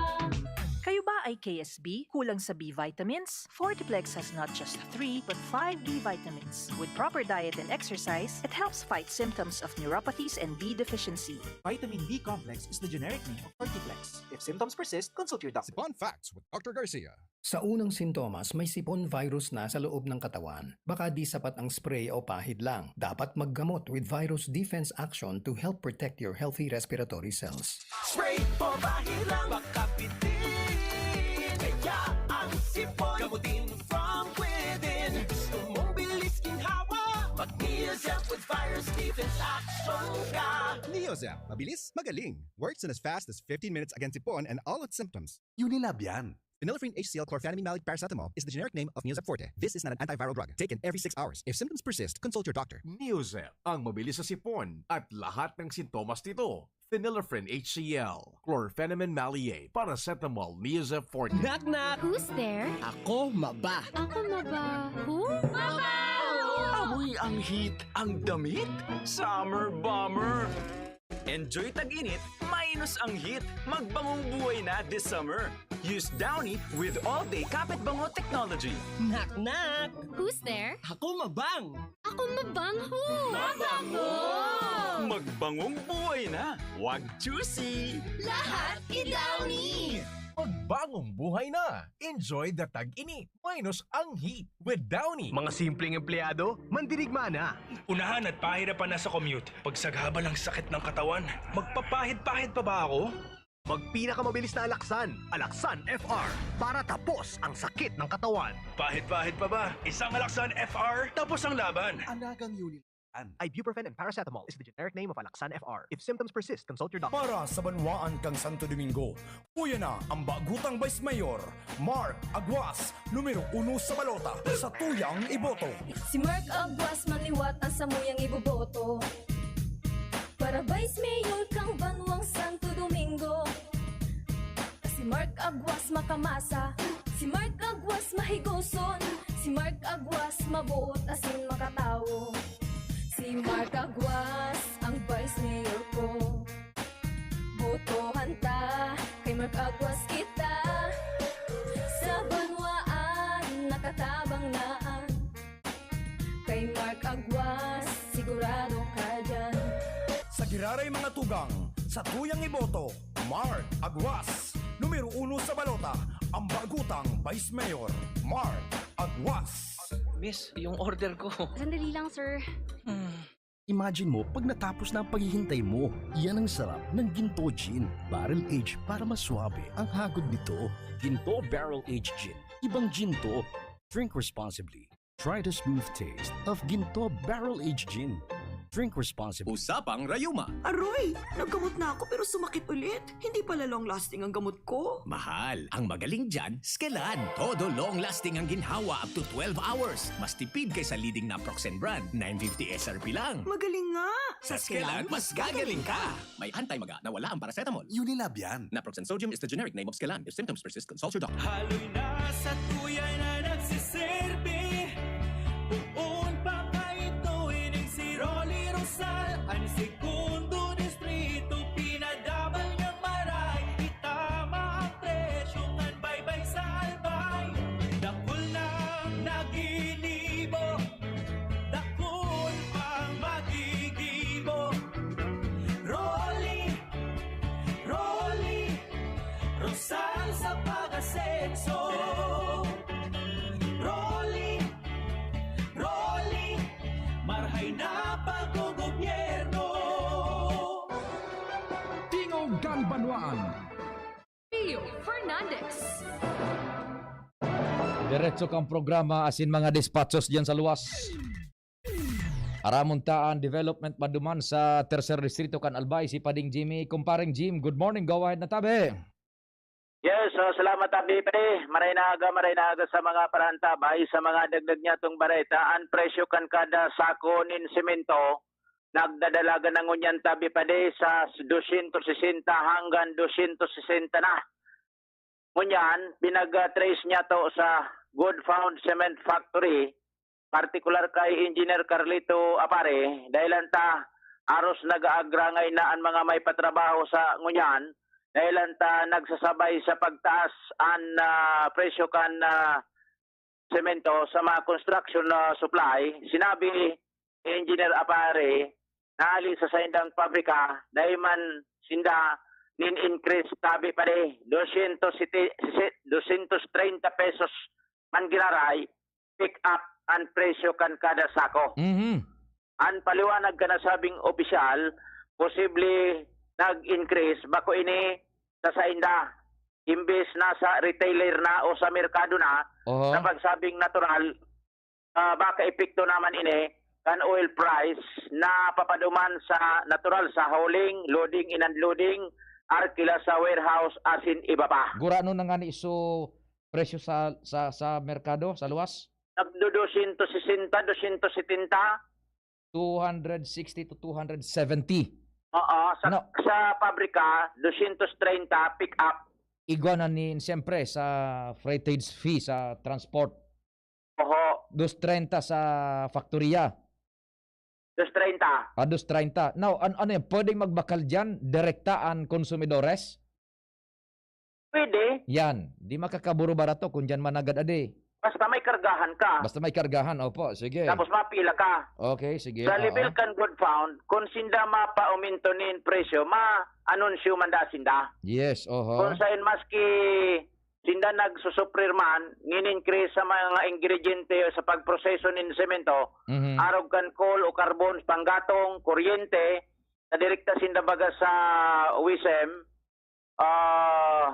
Kayo ba ay K S B? Kulang sa B vitamins? Fortiplex has not just three but five B vitamins. With proper diet and exercise, it helps fight symptoms of neuropathies and B deficiency. Vitamin B complex is the generic name of Fortiplex. If symptoms persist, consult your doctor. Sipon Facts with Doctor Garcia. Sa unang sintomas, may sipon virus na sa loob ng katawan. Baka di sapat ang spray o pahid lang. Dapat maggamot with virus defense action to help protect your healthy respiratory cells. Spray o pahid lang, baka bitin. Kaya ang sipon, gamutin from within. Gusto mong bilis ginhawa? Mag Neozep with virus defense action ka. Neozep, mabilis, magaling. Works in as fast as fifteen minutes against sipon and all its symptoms. Unilab yan. Phenylephrine H C L chlorphenamine maleate paracetamol is the generic name of Neozep Forte. This is not an antiviral drug. Taken every six hours. If symptoms persist, consult your doctor. Neozep, ang mabilis sa sipon at lahat ng sintomas nito. Phenylephrine H C L, chlorphenamine maleate, paracetamol, Neozep Forte. Knock knock! Who's there? Ako maba. Ako maba. Who? Mabaho! Amoy ang heat, ang damit, summer bomber. Enjoy tag-init, minus ang heat. Magbangong buhay na this summer. Use Downy with all-day kapit bango technology. Knock knock! Who's there? Ako mabang! Ako mabang ho! Mabango! Magbangong buhay na! Wag choosy! Lahat i-Downy! Magbangong buhay na! Enjoy the tag-init! Minus ang heat with Downy! Mga simpleng empleyado, mandirigma na! Unahan at pahirapan na sa commute. Pagsagabal ang sakit ng katawan. Magpapahid-pahid pa ba ako? Magpinakamabilis na alaksan, Alaksan F R, para tapos ang sakit ng katawan. Pahid-pahid pa ba? Isang Alaksan F R, tapos ang laban. Alagang Unil. Ibuprofen and paracetamol is the generic name of Alaksan F R. If symptoms persist, consult your doctor. Para sa banwaan kang Santo Domingo, uya na ang bagutang Vice Mayor, Mark Aguas, numero uno sa balota, sa tuyang iboto. Si Mark Aguas manliwat ang samuyang iboboto. Para Vice Mayor kang banwang Santo Domingo. Kasi Mark Aguas makamasa, si Mark Aguas mahigoson, si Mark Aguas mabuot asin makatawo. Si Mark Aguas ang vice mayor ko. Botohan ta, kay Mark Aguas kita. Sa banwaan, nakatabang na. Kay Mark Aguas, sigurado ka dyan. Sa giraray mga tugang, sa tuyang iboto, Mark Aguas. Numero uno sa balota, ang bagutang Vice Mayor, Mark Aguas. Miss, yung order ko. Sandali lang, sir. Hmm. Imagine mo, pag natapos na ang paghihintay mo, yan ang sarap ng Ginto Gin. Barrel Age para maswabe ang hagod nito. Ginto Barrel Age Gin. Ibang gin to. Drink responsibly. Try the smooth taste of Ginto Barrel Age Gin. Drink responsibly. Usapang Rayuma. Aroy! Naggamot na ako pero sumakit ulit. Hindi pala long-lasting ang gamot ko. Mahal. Ang magaling dyan, Skelan. Todo long-lasting ang ginhawa up to twelve hours. Mas tipid kaysa leading naproxen brand. Nine fifty S R P lang. Magaling nga! Sa Skelan, mas gagaling ka! May anti-maga na wala ang paracetamol. Unilab yan. Naproxen sodium is the generic name of Skelan. If symptoms persist, consult your doctor. Haloy na sa tuya na nagsiserbi. Poon pa kaito ining si Rolly Rosal, an segundo distrito, pinadabal niyang maray, itama ang presyo kan baybay sa albay. Dakul nang naginibo, dakul pang magigibo. Rolly, Rolly, Rosal sa pag-asenso. Rolly, Rolly, marhay na paggogobyerno. Tingog kan Banwaan. Rio Fernandez. Diretso kang programa asin mga despatchos diyan sa luwas. Aramon ta an development maduman sa Tercer Distrito kan Albay, si Pading Jimmy. Kumpareng Jim, good morning, go ahead na tabi. Yes, so salamat tabi pare. Maray na aga, maray na aga sa mga parantabay, sa mga dagdag niya tong bareta. Ang presyo kan kada sako nin semento nagdadalagan na ngunyan tabi pade sa dosyentos sesenta hanggang dosyentos sesenta na. Ngunyan, pinag-trace niya to sa Good Found Cement Factory, partikular kay Engineer Carlito Apare, dahilan ta aros nag-aagrangay na an mga may patrabaho sa ngunyan, dahilan ta nagsasabay sa pagtaas an ah, presyo kan ah, semento sa mga construction na supply. Sinabi ni Engineer Apare na hali sa saindang pabrika, dahil man sinda nin increase tabi pare, dosyentos siti- si- dosyentos treinta pesos man giraray, pick up an presyo kan kada sako. Mhm. An paliwanag kan nasabing opisyal, posible nag-increase, bako ini sa sainda. Imbes na sa retailer na o sa merkado na, Oho. sa pagsabing natural, ah, baka epekto naman ini kan oil price na papaduman sa natural sa hauling, loading and unloading, arkila sa warehouse asin iba pa. Gurano na nga ni iso presyo sa sa sa merkado, sa luwas? Nagdo dosyentos sesenta, dosyentos setenta. Two hundred sixty to two hundred seventy. Oo, sa, Ano? sa pabrika, dosyentos treinta pick up. Igwa na ni, siyempre, sa freightage fee, sa transport. Oho, Dos treinta sa faktoriya. dos treinta. Ah, dos treinta. Now, an ano yan? Pwedeng magbakal dyan? Direkta ang konsumidores? Pwede. Yan. Di makakaburo barato kung dyan managad adi. Basta may kargahan ka. Basta may kargahan, opo. Sige. Tapos mapila ka. Okay, sige. Sa Oo. level kan Good Found, kung sinda mapauminto nin presyo, ma-anunsyo man da sinda. Yes, oho. Kung sain maski sinda nagsusuprir man, nin increase sa mga ingrediente sa pagproseso nin semento, Mhm. arog kan coal o carbon, panggatong, kuryente, na direkta sinda baga sa WISM, ah,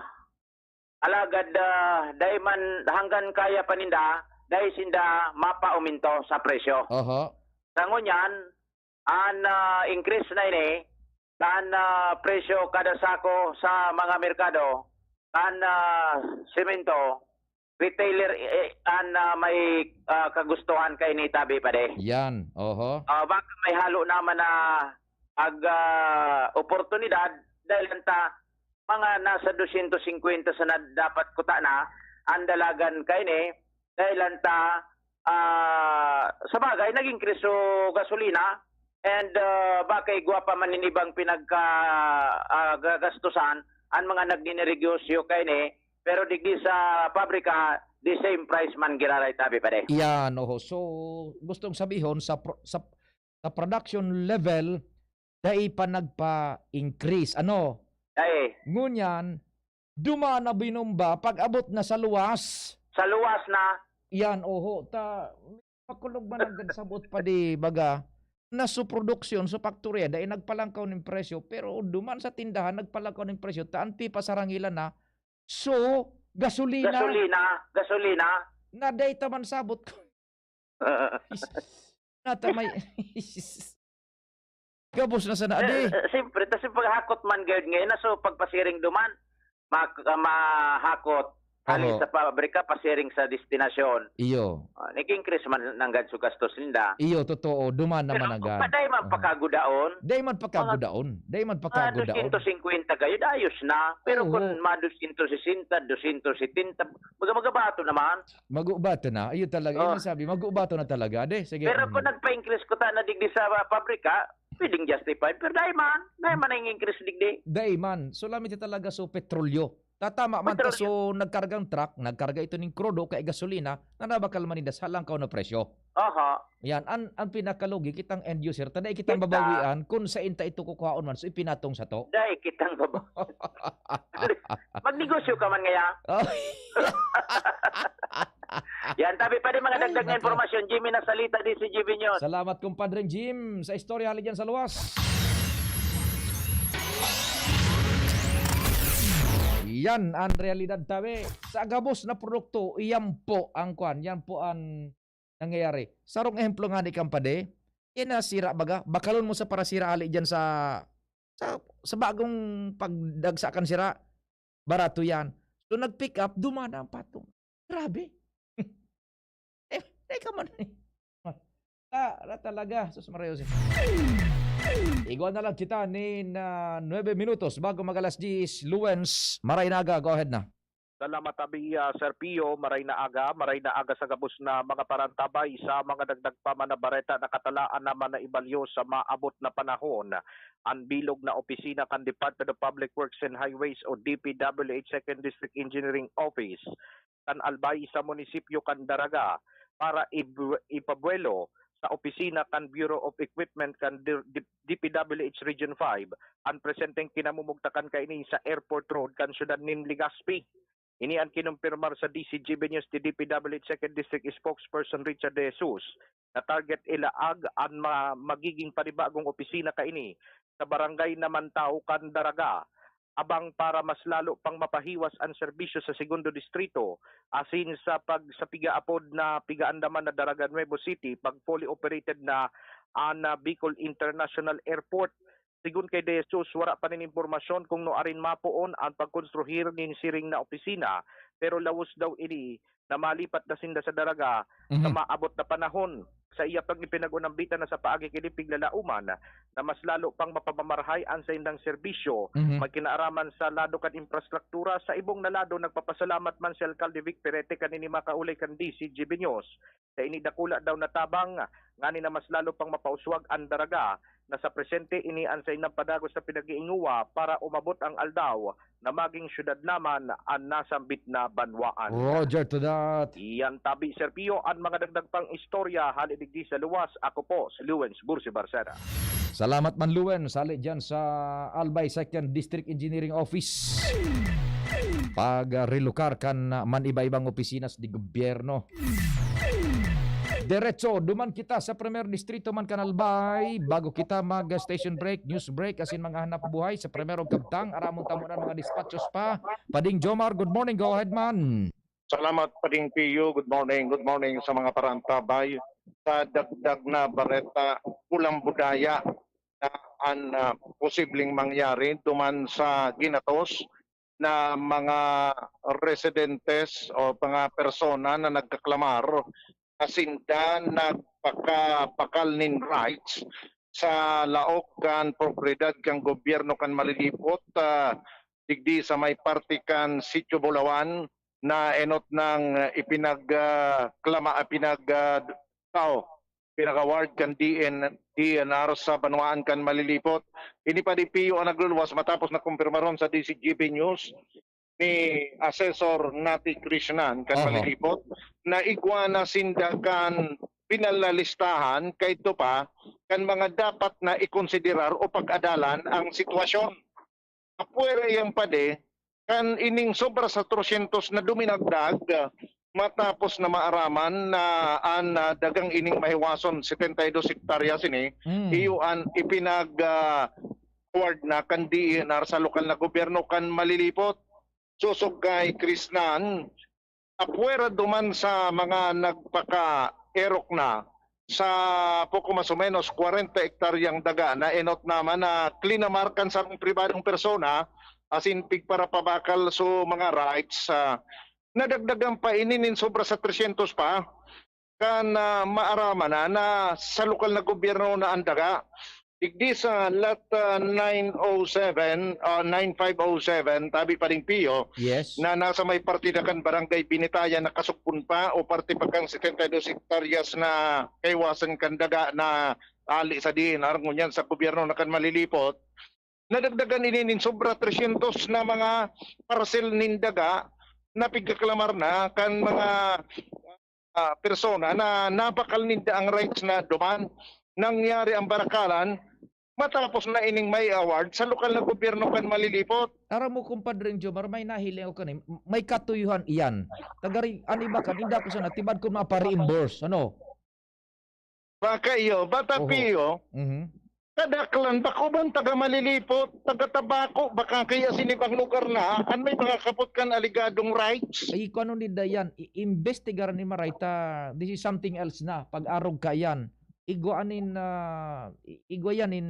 alagad ah, dai man hanggan kaya pa ninda, dai sinda mapauminto sa presyo. Oho. Sa ngunyan, an ah, increase na ini, kan ah, presyo kada sako sa mga merkado, kan ah, semento, retailer eh, an ah, may ah, kagustuhan kay ni tabi pade. Yan, oho. Ah, baka may halo naman na ag ah, oportunidad dahil ta mga nasa dosyentos singkwenta sana dapat kutana an dalagan kaini, dahel ta, ah, sa bagay, nag-increase so gasolina, and, ah, baka igwa pa man nin ibang pinagka, ah, gagastusan an mga nagninegosyo kaini, pero digdi sa pabrika, the same price man giraray, tabi, pare. Iyan, oho. So, gustong sabihon, sa pro-, sa, sa production level, dai pa nagpa-increase. Ano? Dai. Ngunyan, duman na binomba, pag-abot na sa luwas. Sa luwas na. Yan, oho. Ta, makulog man ang sabot pa di, baga, na su production, su faktorya, dai nagpalangkaw nin presyo, pero duman sa tindahan, nagpalangkaw nin presyo, ta an pipa sarangilan na, su gasolina. Gasolina, gasolina. Na dai ta man sabot. Nata may gabos na sana, adi. Eh, eh, siyempre, tas yung paghakot man gayud ngayon na, so, pagpasiring duman, ma-, mahakot, hali Oho. sa pabrika, pasiring sa destinasyon. Iyo. Ah, nag-increase man nanggad so gastos ninda. Iyo, totoo. Duman naman Pero agad. pa-, dai man Oo. pakagudaon. Dai man Mga pakagudaon. Dai man mga pakagudaon. dosyentos singkwenta gayud, ayos na. Pero Oo. kung mga dosyentos sesenta, dosyentos setenta, baga magabato naman. Magubato na. Ayun talaga. Yun Oh. ang sabi. Magubato na talaga. De, sige. Pero kung Mm. nagpa-increase ko ta na digdi sa pabrika, pwedeng justify. Pero dai man. Dai man ang increase digdi. Dai man. So, lamit talaga so petrolyo. Tatama man ta, Petrolyo. so, nagkargang truck, nagkarga ito ning krudo kay gasolina, na nabakal man ninda sa halangkaw na presyo. Aha. Yan. An, ang pinakalugi, kitang end user, ta dai kitang Kita. babawian kung sain ta ito kukuhaon man. So, ipinatong sato. Dai kitang baba-, Magnegosyo ka man ngaya. Oh. Yan, tabi pa rin mga Ay, dagdag na nako. impormasyon. Jimmy Nasalita, D C G B News. Salamat, Compadre Jim, sa istorya hali dyan sa luwas. Yan ang realidad, tabi. Sa gabos na produkto, iyan po ang kwan. Yan po ang nangyayari. Sarong ehemplo nga ni Kampade, yan na sira baga. Bakalon mo sa parasira hali dyan sa, sa, sa bagong pagdagsa kan sira. Barato yan. So, nag-pick up, dumana ang patong. Grabe. Eh, teka man. Ah, ra talaga. Sus, Maria Jose. Igwa na lang kita nin, ah, nuebe minutos bago mag-alas diyes. Luwens, maray na aga. Go ahead na. Salamat, tabi, ah, Sir Pio. Maray na aga. Maray na aga sa gabos na mga parantabay. Sa mga dagdag pa man na bareta, nakatalaan naman na ibalyo sa maabot na panahon an bilog na opisina kan Department of Public Works and Highways o D P W H Second District Engineering Office kan Albay sa munisipyo kan Daraga para ib-, ipabuelo sa opisina kan Bureau of Equipment kan D-, D-, D P W H Region five an presenteng kinamumugtakan kaini sa Airport Road kan siyudad nin Legazpi. Ini an kinumpirmar sa D C G B News ni D P W H Second District Spokesperson Richard De Jesus na target ilaag an ma-, magiging panibagong opisina kaini sa barangay Namantao kan Daraga, abang para mas lalo pang mapahiwas an serbisyo sa Segundo Distrito, asin sa pag-, sa pigaapod na pigaandaman na Daraga Nuevo City, pag fully operated na an, ah, Bicol International Airport. Sigon kay De Jesus, wara pa nin impormasyon kung nuarin mapoon an pagkonstruhir nin siring na opisina, pero lawos daw ini na malipat na sinda sa Daraga sa Mhm. maabot na panahon. Sa iya pang ipinag-unambitan na sa paagi kini piglalauman na mas lalo pang mapamamarhay an saindang serbisyo, Mhm. magkinaaraman sa lado kan infrastruktura. Sa ibong na lado, nagpapasalamat man si Alkalde Vic Perete kanini makaulay kan D C G B News. Sa ini dakula daw na tabang, ngani na mas lalo pang mapauswag an Daraga, na sa presente ini an saindang padagos na pinag-iingowa para umabot ang aldaw na maging syudad naman an nasambit na banwaan. Roger to that. Iyan tabi, Sir Pio, an mga dagdag pang istorya hali digdi sa luwas. Ako po si Lewens Bursi Barcena. Salamat man, Lewens, hali dyan sa Albay Second District Engineering Office. Pag, ah, relokar kan, ah, man iba-ibang opisina di gobyerno. Diretso, duman kita sa Primer Distrito man kan Albay. Bago kita mag-station break, news break, asin mga hanap buhay sa Primer ug Kabtang, aramon ta muna mga dispatches pa. Pading Jomar, good morning, go ahead man. Salamat, Pading Pio. Good morning, good morning sa mga parantabay. Sa dagdag na bareta, kulang budaya na an, ah, posibleng mangyari duman sa ginatos na mga residentes o mga persona na nagkaklamar na sinda nagpakapakal nin rights sa laog kan propiedad kan gobyerno kan Malilipot, ah, digdi sa may parte kan Sitio Bulawan na enot nang ipinag, ah, klama, ipinag, ah, tao, pinag-award kan D N, D N R sa banwaan kan Malilipot. Ini pa di Pio ang nagluluwas matapos na kumpirmaron sa D Z G B News ni Assessor Nati Krishnan kan Oho. Malilipot na igwa na sinda kan pinalalistahan kaidto pa kan mga dapat na ikonsiderar o pag-adalan ang sitwasyon. Apwera iyang padi, kan ining sobra sa trosyentos na duminagdag, ah, matapos na maaraman na an, ah, dagang ining mahiwason, setenta y dos hektaryas ini, Mm. iyo an ipinag, ah, award na kan D E N R sa lokal na gobyerno kan Malilipot. Sosog kay Krishnan, apwera duman sa mga nagpaka-erok na sa poko mas o menos kwarenta hektaryang daga na enot naman na klinamar kan sarong pribadong persona, asin pigparapabakal so mga rights, ah, nadagdagan pa ini nin sobra sa tresyentos pa. Kan, ah, maaraman na, na sa lokal na gobyerno na an daga. Digdi sa lot, ah, nine oh seven, ah, nine five oh seven, tabi pa rin Pio, Yes. na nasa may partida kan Barangay Binitayan na kasugpon pa o parte pa kan setenta y dos hektaryas na kaiwasan kan daga na ali sa D N R, ngunyan sa gobyerno na kan Malilipot. Nadagdagan ini nin sobra tresyentos na mga parsel nin daga na pigkaklamar na kan mga, ah, persona na nabakal ninda ang rights na duman. Nangyari ang barakalan matapos na ining may award sa lokal na gobyerno kan Malilipot. Aram mo, Compadre Jomar, may nahiling ako kanin, may katuyuhan iyan. Tagari, an iba kan, inda ko sana, tibad ko mapa-reimburse, ano? Baka iyo, bata Oho. Pio, Mhm. kadaklan, bako man taga Malilipot, taga Tabaco, baka kaya sin ibang lugar na, an may mga kapot kan aligadong rights. Ay, kung ano ni Dayan, i-, imbestigaran ni Maray ta, this is something else na, pag-arog ka yan. Igwa anin, ah, i-, igwa yan in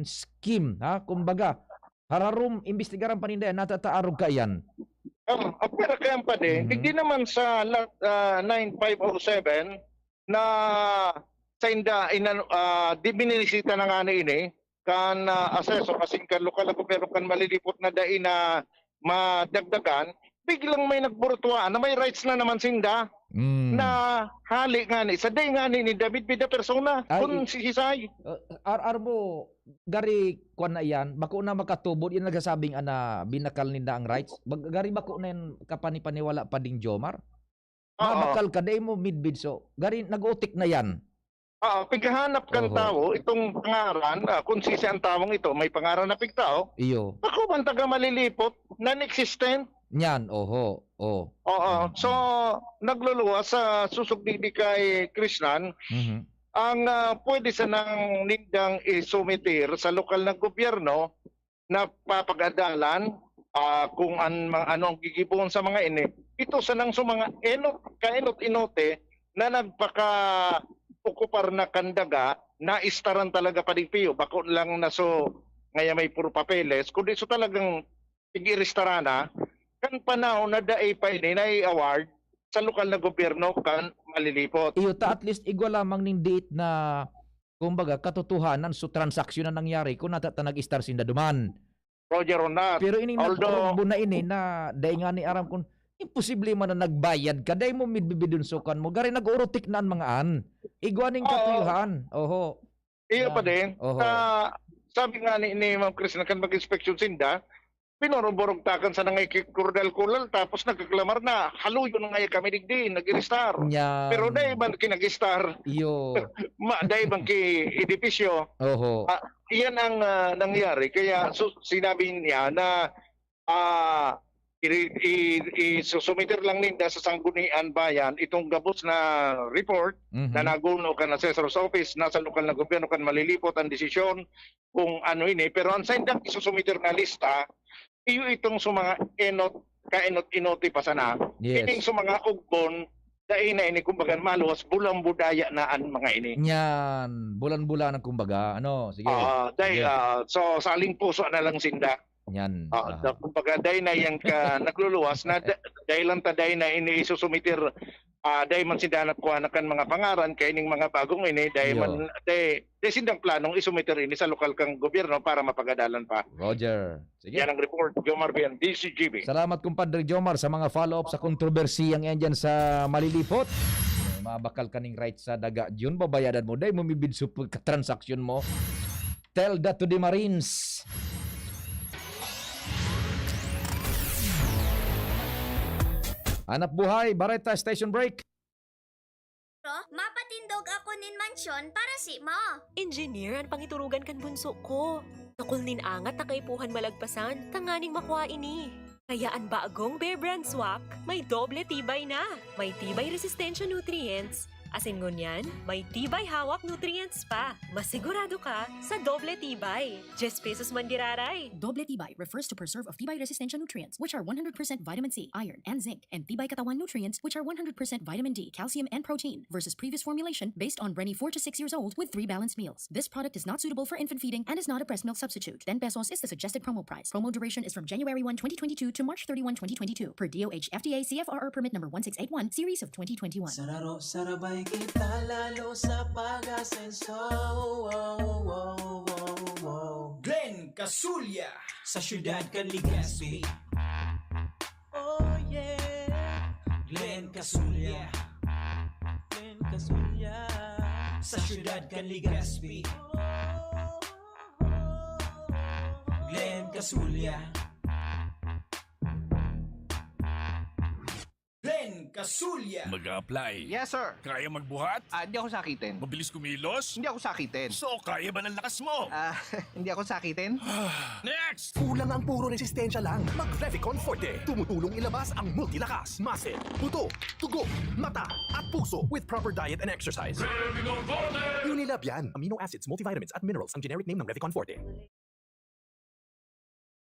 scheme, ha? Kumbaga, hararom, imbestigaran pa ninda yan, natataarog ka yan. Oh, apwera kaya pa di. Mhm. Digdi naman sa lot, ah, nine five oh seven na sa inda, inan-, ah, di bininisita na nga na ini, kan, ah, assessor, asin kan lokal na gobyerno kan Malilipot na dai na madagdagan, biglang may nagburutuaan na may rights na naman sinda Mm. na hali nga ni, sa dai nga ni, ni David Vida persona, Ay, kun i- si Hisay. Uh, ar-, ar mo, gari, kwan na yan, bako na makatubod, yan nagsasabing ana, binakal ninda ang rights. Bag-, gari bako na yan, kapanipaniwala pa ding Jomar? Oo. Mabakal ka, dai mo midbid, so, gari, nag-utik na yan. Oo, pighahanap kan Oho. tawo, itong pangaran, ah, kung sisi ang tawong ito, may pangaran na pigtao, Iyo. bako man taga Malilipot, non-existent. Yan, oho, oh. Oo, Mm, so, mm. nagluluwas sa susugdi di kay Krishnan, Mhm. ang, ah, pwede sanang nindang isumitir sa lokal na gobyerno na papag-adalan, ah, kung an-, mga, ano ang gigibohon sa mga ini. Ito sanang sa mga enot, kaenot-enote na nagpaka-okupar na kan daga, naistaran talaga pa din piyo. Bako lang na so, ngaya may puro papeles, kundi so talagang tig-iristara na, kan panahon na dai pa ini nai-award sa lokal na gobyerno kan Malilipot. Iyo ta, at least igwa lamang ning diit na, kumbaga, katotohanan so transaksyon na nangyari kung nata ta nag-istar sinda duman. Roger Ronat. Pero ining Although nag-urugbo na ini na dai nga ni aram kung imposible man na nagbayad ka, dai mo midbibidunsokan mo. Gari nag-urutik na an mga an. Igwa ning Oo. katuyuhan. Oho. Iyo Yan. pa din. Oho. Sa, sabi nga ni, ni Ma'am Chris na kan mag-inspeksyon sinda, pinorborog takan sa nangay ki-, kurdal-kulal, tapos nagkaklamar na, "Haluyon na nga kami digdi, nag-iristar." Yan. Pero dai man ki nag-istar. Iyo. Ma, dai man ki edipisyo. Oho. Ah, iyan ang, ah, nangyari. Kaya su-, sinabi niya na, ah, i-, i-, isusumiter lang ninda sa Sanggunian Bayan itong gabos na report Mhm. na naguno kan Assessor's Office, nasa lokal na gobyerno kan malilipot ang desisyon kung ano ini. Pero ang sa indang isusumiter na lista, iyo itong sa mga enot, kaenot-enote pa sana. Yes. Ining sa mga ugbon, dai na ini, kumbaga, maluwas, bulang-budaya na an mga ini. Yan, bulan-bulan ang kumbaga, ano, sige. Ah, dai, Sige. ah, so, sa aling puso na lang sinda. Yan, Ah, aha. da-, kumbaga, dai na yang ka-, nagluluwas na da-, dai lang ta dai na ini isusumiter Ah, dai man sinda hanap kuha na kan mga pangaran kaining mga bagong ini, dai Iyo. man, dai, dai sindang planong isumiter ini sa lokal kang gobyerno para mapagadalan pa. Roger. Sige. Yan ang report, Jomar Bian, D C G B. Salamat, kumpadre Jomar, sa mga follow-up sa kontrobersiyang yan dyan sa Malilipot. Mabakal kaning right sa daga, Jun, babayadan mo. Dai mo mibidso pagkatransaksyon mo. Tell that to the Marines. Hanap buhay, Bareta Station Break. Pero mapatindog ako nin mansyon para si mo. Engineer an pangiturugan kan bunso ko. Dakul nin angat na kaipuhan malagpasan, tanganing makua ini. Kaya an bagong Bear Brand Swak may doble tibay na. May tibay resistensya nutrients, asin ngunyan, may tibay hawak nutrients pa. Masigurado ka sa doble tibay. Diyes pesos man giraray. Doble tibay refers to preserve of tibay resistensya nutrients, which are one hundred percent vitamin C, iron, and zinc, and tibay katawan nutrients, which are one hundred percent vitamin D, calcium, and protein, versus previous formulation based on Brenny four to six years old with three balanced meals. This product is not suitable for infant feeding and is not a breast milk substitute. Ten pesos is the suggested promo price. Promo duration is from January one, twenty twenty-two to March thirty-one, twenty twenty-two, per D O H F D A C F R R permit number one six eight one, series of twenty twenty-one. Sararo, sarabay kita lalo sa pag-asenso. Wow, wow, wow, wow. Glenn Casulya sa siyudad kan Legazpi. Oh yeah. Glenn Casulya. Glenn Casulya sa siyudad kan Legazpi. Glenn Casulya. Glenn Casulya. Mag-a-apply. Yes, sir. Kaya magbuhat? Ah, hindi ako sakitin. Mabilis kumilos? Hindi ako sakitin. So, kaya ba ng lakas mo? Ah, hindi ako sakitin. Next! Kulang ang puro resistensya lang. Mag-Revicon Forte. Tumutulong ilabas ang multilakas, muscle, buto, dugo, mata, at puso with proper diet and exercise. Unilab yan. Amino acids, multivitamins, at minerals ang generic name ng Revicon Forte.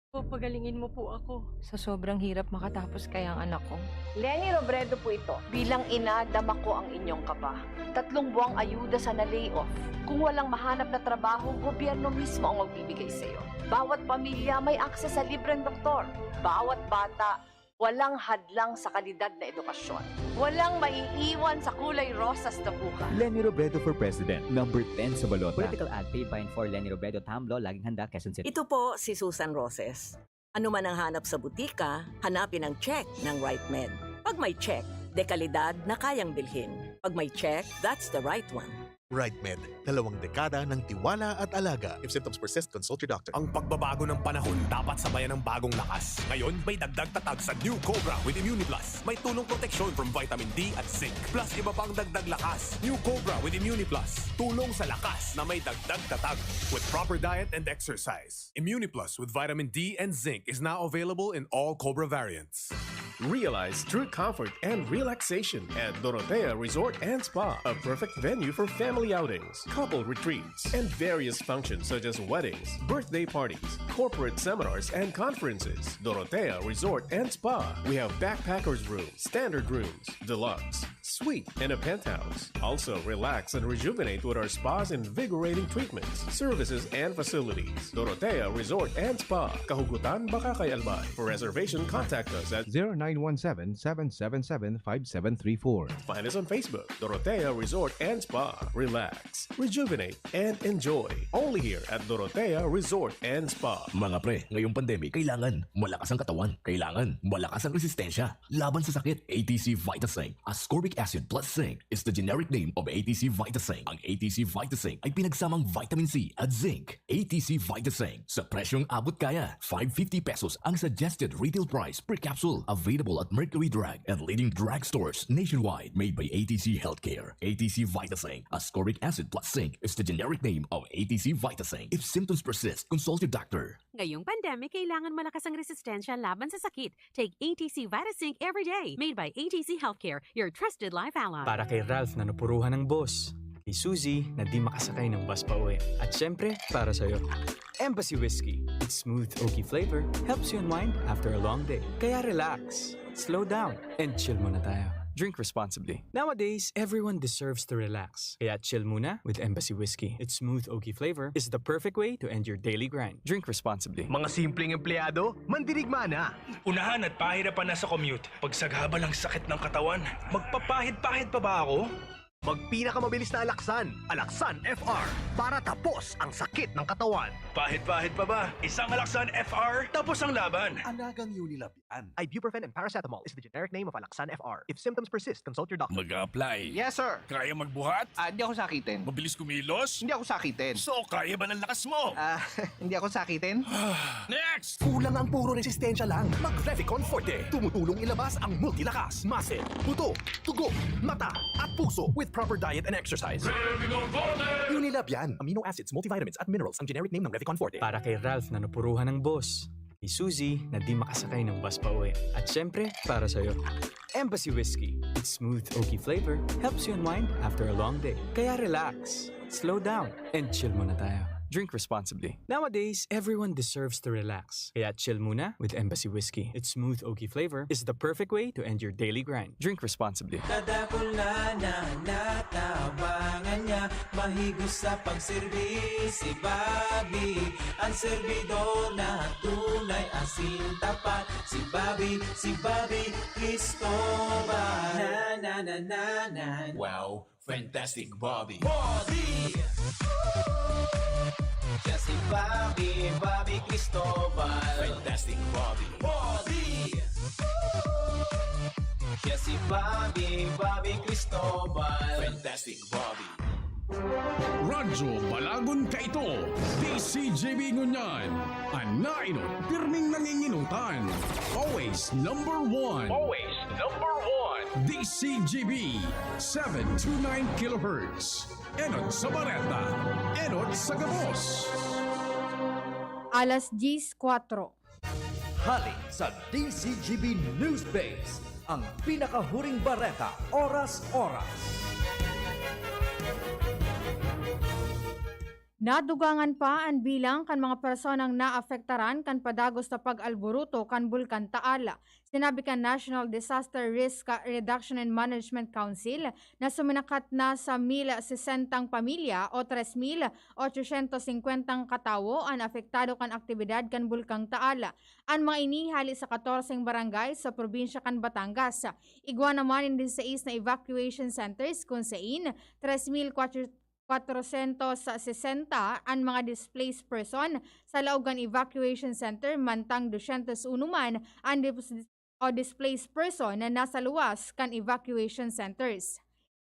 Po, pagalingin mo po ako. Sa sobrang hirap, makatapos kaya ang anak ko. Leni Robredo po ito. Bilang ina, dama ko ang inyong kaba. Tatlong buwang ayuda sa na-layoff. Kung walang mahanap na trabaho, gobyerno mismo ang magbibigay sa'yo. Bawat pamilya may access sa libreng doktor. Bawat bata, walang hadlang sa kalidad na edukasyon. Walang maiiwan sa kulay rosas na buhay. Leni Robredo for President, number ten sa balota. Political ad paid by and for Leni Robredo, Tamlo, Laging Handa, Quezon City. Ito po si Susan Roses. Ano man ang hanap sa butika, hanapin ang check ng Right Med. Pag may check, dekalidad na kayang bilhin. Pag may check, that's the right one. Right Med, dalawang dekada ng tiwala at alaga. If symptoms persist, consult your doctor. Ang pagbabago ng panahon dapat sabayan ng bagong lakas. Ngayon, may dagdag tatag sa New Cobra with Immuniplus. May tulong proteksyon from vitamin D at zinc. Plus iba pang dagdag lakas. New Cobra with Immuniplus. Tulong sa lakas na may dagdag tatag. With proper diet and exercise. Immuniplus with vitamin D and zinc is now available in all Cobra variants. Realize true comfort and relaxation at Dorotea Resort and Spa, a perfect venue for family outings, couple retreats, and various functions such as weddings, birthday parties, corporate seminars, and conferences. Dorotea Resort and Spa. We have backpackers room, standard rooms, deluxe, suite, and a penthouse. Also, relax and rejuvenate with our spa's invigorating treatments, services, and facilities. Dorotea Resort and Spa, Kahugutan, Bacacay, Albay. For reservation, contact us at zero nine one seven, seven seven seven, five seven three four. Find us on Facebook, Dorotea Resort and Spa. Relax, rejuvenate, and enjoy. Only here at Dorotea Resort and Spa. Mga pre, ngayong pandemic, kailangan malakas ang katawan. Kailangan malakas ang resistensya laban sa sakit. A T C Vitaseng, ascorbic acid plus zinc, is the generic name of A T C Vitaseng. Ang A T C Vitaseng ay pinagsamang vitamin C at zinc. A T C Vitaseng, sa presyong abot kaya. Five fifty pesos ang suggested retail price per capsule. Available at Mercury Drug and leading drugstores nationwide. Made by A T C Healthcare. A T C Vitaseng, ascorbic acid plus zinc, is the generic name of A T C Vitaseng. If symptoms persist, consult your doctor. Ngayong pandemic, kailangan malakas ang resistensya laban sa sakit. Take A T C Vitazinc every day. Made by A T C Healthcare, your trusted life ally. Para kay Ralph na napuruhan ng boss. Kay Suzy na di makasakay ng bus pa uwi. At syempre, para sa'yo. Embassy Whiskey. Its smooth, oaky flavor helps you unwind after a long day. Kaya relax, slow down, and chill muna tayo. Drink responsibly. Nowadays, everyone deserves to relax. Kaya chill muna with Embassy Whiskey. Its smooth oaky flavor is the perfect way to end your daily grind. Drink responsibly. Mga simpleng empleyado, mandirigma na. Unahan at pahirapan na sa commute. Pagsagabal ang sakit ng katawan. Magpapahid-pahid pa ba ako? Magpinakamabilis na alaksan, Alaksan F R, para tapos ang sakit ng katawan. Pahid-pahid pa ba? Isang Alaksan F R, tapos ang laban. Anagang Unilab yan. Ibuprofen and paracetamol is the generic name of Alaksan F R. If symptoms persist, consult your doctor. Mag-a-apply. Yes, sir. Kaya magbuhat? Ah, di ako sakitin. Mabilis kumilos? Hindi ako sakitin. So, kaya ba ng lakas mo? Ah, hindi ako sakitin. Next! Kulang ang puro resistensya lang. Mag-Revicon Forte. Tumutulong ilabas ang multilakas, muscle, buto, dugo, mata, at puso with proper diet and exercise. Unilab yan. Amino acids, multivitamins, at minerals ang generic name ng Revicon Forte. Para kay Ralph na napuruhan ng boss. Kay Suzy na di makasakay ng bus pa uwi. At syempre, para sa'yo. Embassy Whiskey. Its smooth, oaky flavor helps you unwind after a long day. Kaya relax, slow down, and chill muna tayo. Drink responsibly. Nowadays, everyone deserves to relax. Kaya chill muna with Embassy Whiskey. Its smooth, oaky flavor is the perfect way to end your daily grind. Drink responsibly. Kadakul na na natabangan niya, mahigos sa pagserbi si Bobby. Ang serbidor na tunay asin tapat, si Bobby, si Bobby Cristobal. Na, na, na, na, na. Wow, fantastic Bobby. Bobby! Siya si Bobby, Bobby Cristobal. Fantastic Bobby. Bobby! Siya si Bobby, Bobby Cristobal. Fantastic Bobby. Radyo Balagon kaito, D C G B ngunyan. An nainot, pirming nanginginutan. Always number one. Always number one. D C G B, seven two nine kilohertz. Enot sa bareta, enot sa gabos. Alas diyes kwatro. Hali sa D C G B News Base, ang pinakahuring bareta, oras-oras. Nadugangan pa an bilang kan mga personang naapektaran kan padagos na pag-alburuto kan Bulkan Taal. Sinabi kan National Disaster Risk Reduction and Management Council na suminakat na sa mil sesentang pamilya o tres mil ochocientos singkwentang katawo an apektado kan aktibidad kan Bulkang Taal. An mga ini hali sa katorseng barangay sa probinsya kan Batangas. Igwa naman nin disisais na evacuation centers kun sain tres mil kwatrosyentos sesenta an mga displaced person sa laog kan evacuation center, mantang dosyentos uno man an dis-, o displaced person na nasa luwas kan evacuation centers.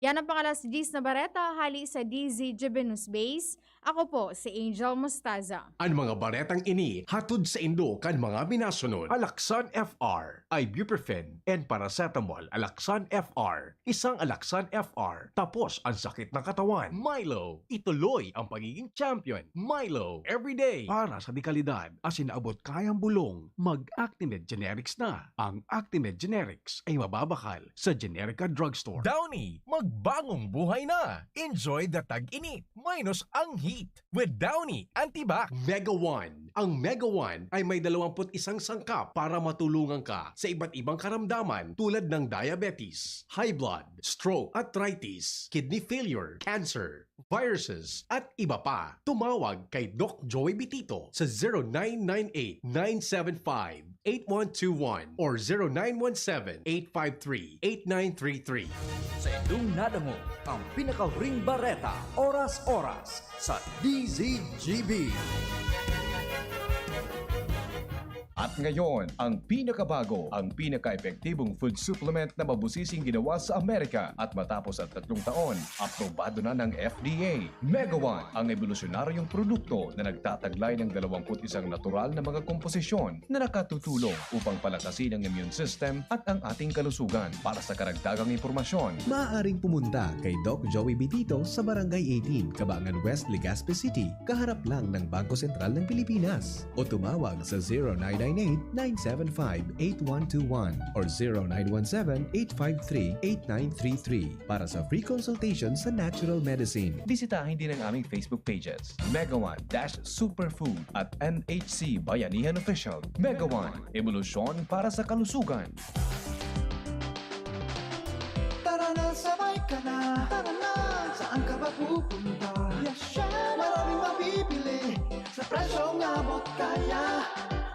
Yan ang pang-alas diyes na bareta hali sa D Z G B News Base. Ako po si Angel Mostaza. An mga baretang ini hatod saindo kan mga minasunod: Alaksan F R, ibuprofen, and paracetamol. Alaksan F R, isang Alaksan F R, tapos ang sakit ng katawan. Milo, ituloy ang pagiging champion. Milo, everyday, para sa dekalidad. Asin abot kayang bulong, mag-Actimed Generics na. Ang Actimed Generics ay mababakal sa Generica Drugstore. Downy, magbagong buhay na. Enjoy the tag-init minus ang heat with Downy Antibac. Mega One. Ang Mega One ay may dalawampu't isang sangkap para matulungan ka sa iba't ibang karamdaman tulad ng diabetes, high blood, stroke, arthritis, kidney failure, cancer, viruses, at iba pa. Tumawag kay Doc Joey Bitito sa zero nine nine eight, nine seven five, eight one two one or zero nine one seven, eight five three, eight nine three three. Sa indong nadangog ang pinakahuring bareta, oras-oras, sa D Z G B. At ngayon, ang pinakabago, ang pinaka-epektibong food supplement na mabusising ginawa sa Amerika at matapos ang tatlong taon, aprobado na ng F D A. Mega One, ang ebolusyonaryong produkto na nagtataglay ng dalawampu't isang natural na mga komposisyon na nakatutulong upang palakasin ang immune system at ang ating kalusugan. Para sa karagdagang impormasyon, maaaring pumunta kay Doc Joey Bitito sa Barangay eighteen, Cabangan West, Legazpi City, kaharap lang ng Bangko Sentral ng Pilipinas. O tumawag sa zero nine nine eight, nine seven five, eight one two one or zero nine one seven, eight five three, eight nine three three para sa free consultation sa natural medicine. Bisitahin din ang aming Facebook pages, Mega One dash Superfood at N H C Bayanihan Official. Mega One, ebolusyon para sa kalusugan. Tara na, tara na, saan ka ba pupunta? Yashano! Maraming mabibili sa presyong abot kaya.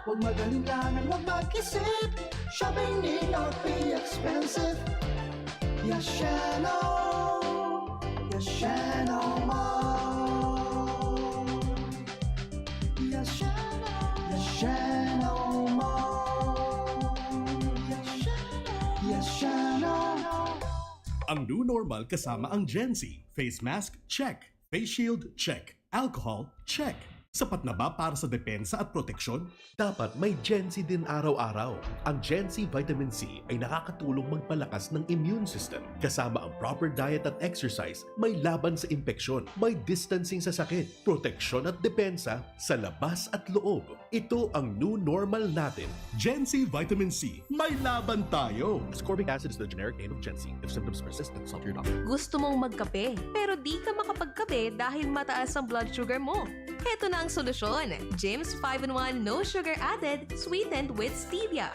Huwag mag-alinlangan, huwag mag-isip. Shopping need not be expensive. Yashano! Yashano Mall! Yashano! Yashano Mall! Yashano! Yashano! Ang new normal kasama ang Gen Z. Face mask, check. Face shield, check. Alcohol, check. Sapat na ba para sa depensa at proteksyon? Dapat may Gen Z din araw-araw. Ang Gen Z Vitamin C ay nakakatulong magpalakas ng immune system. Kasama ang proper diet at exercise, may laban sa impeksyon, may distancing sa sakit, proteksyon at depensa sa labas at loob. Ito ang new normal natin. Gen Z Vitamin C, may laban tayo! Ascorbic acid is the generic name of Gen Z. If symptoms persist, consult your doctor. Gusto mong magkape, pero di ka makapagkape dahil mataas ang blood sugar mo? Heto na ang solusyon, Jim's five-in-one No Sugar Added, Sweetened with Stevia.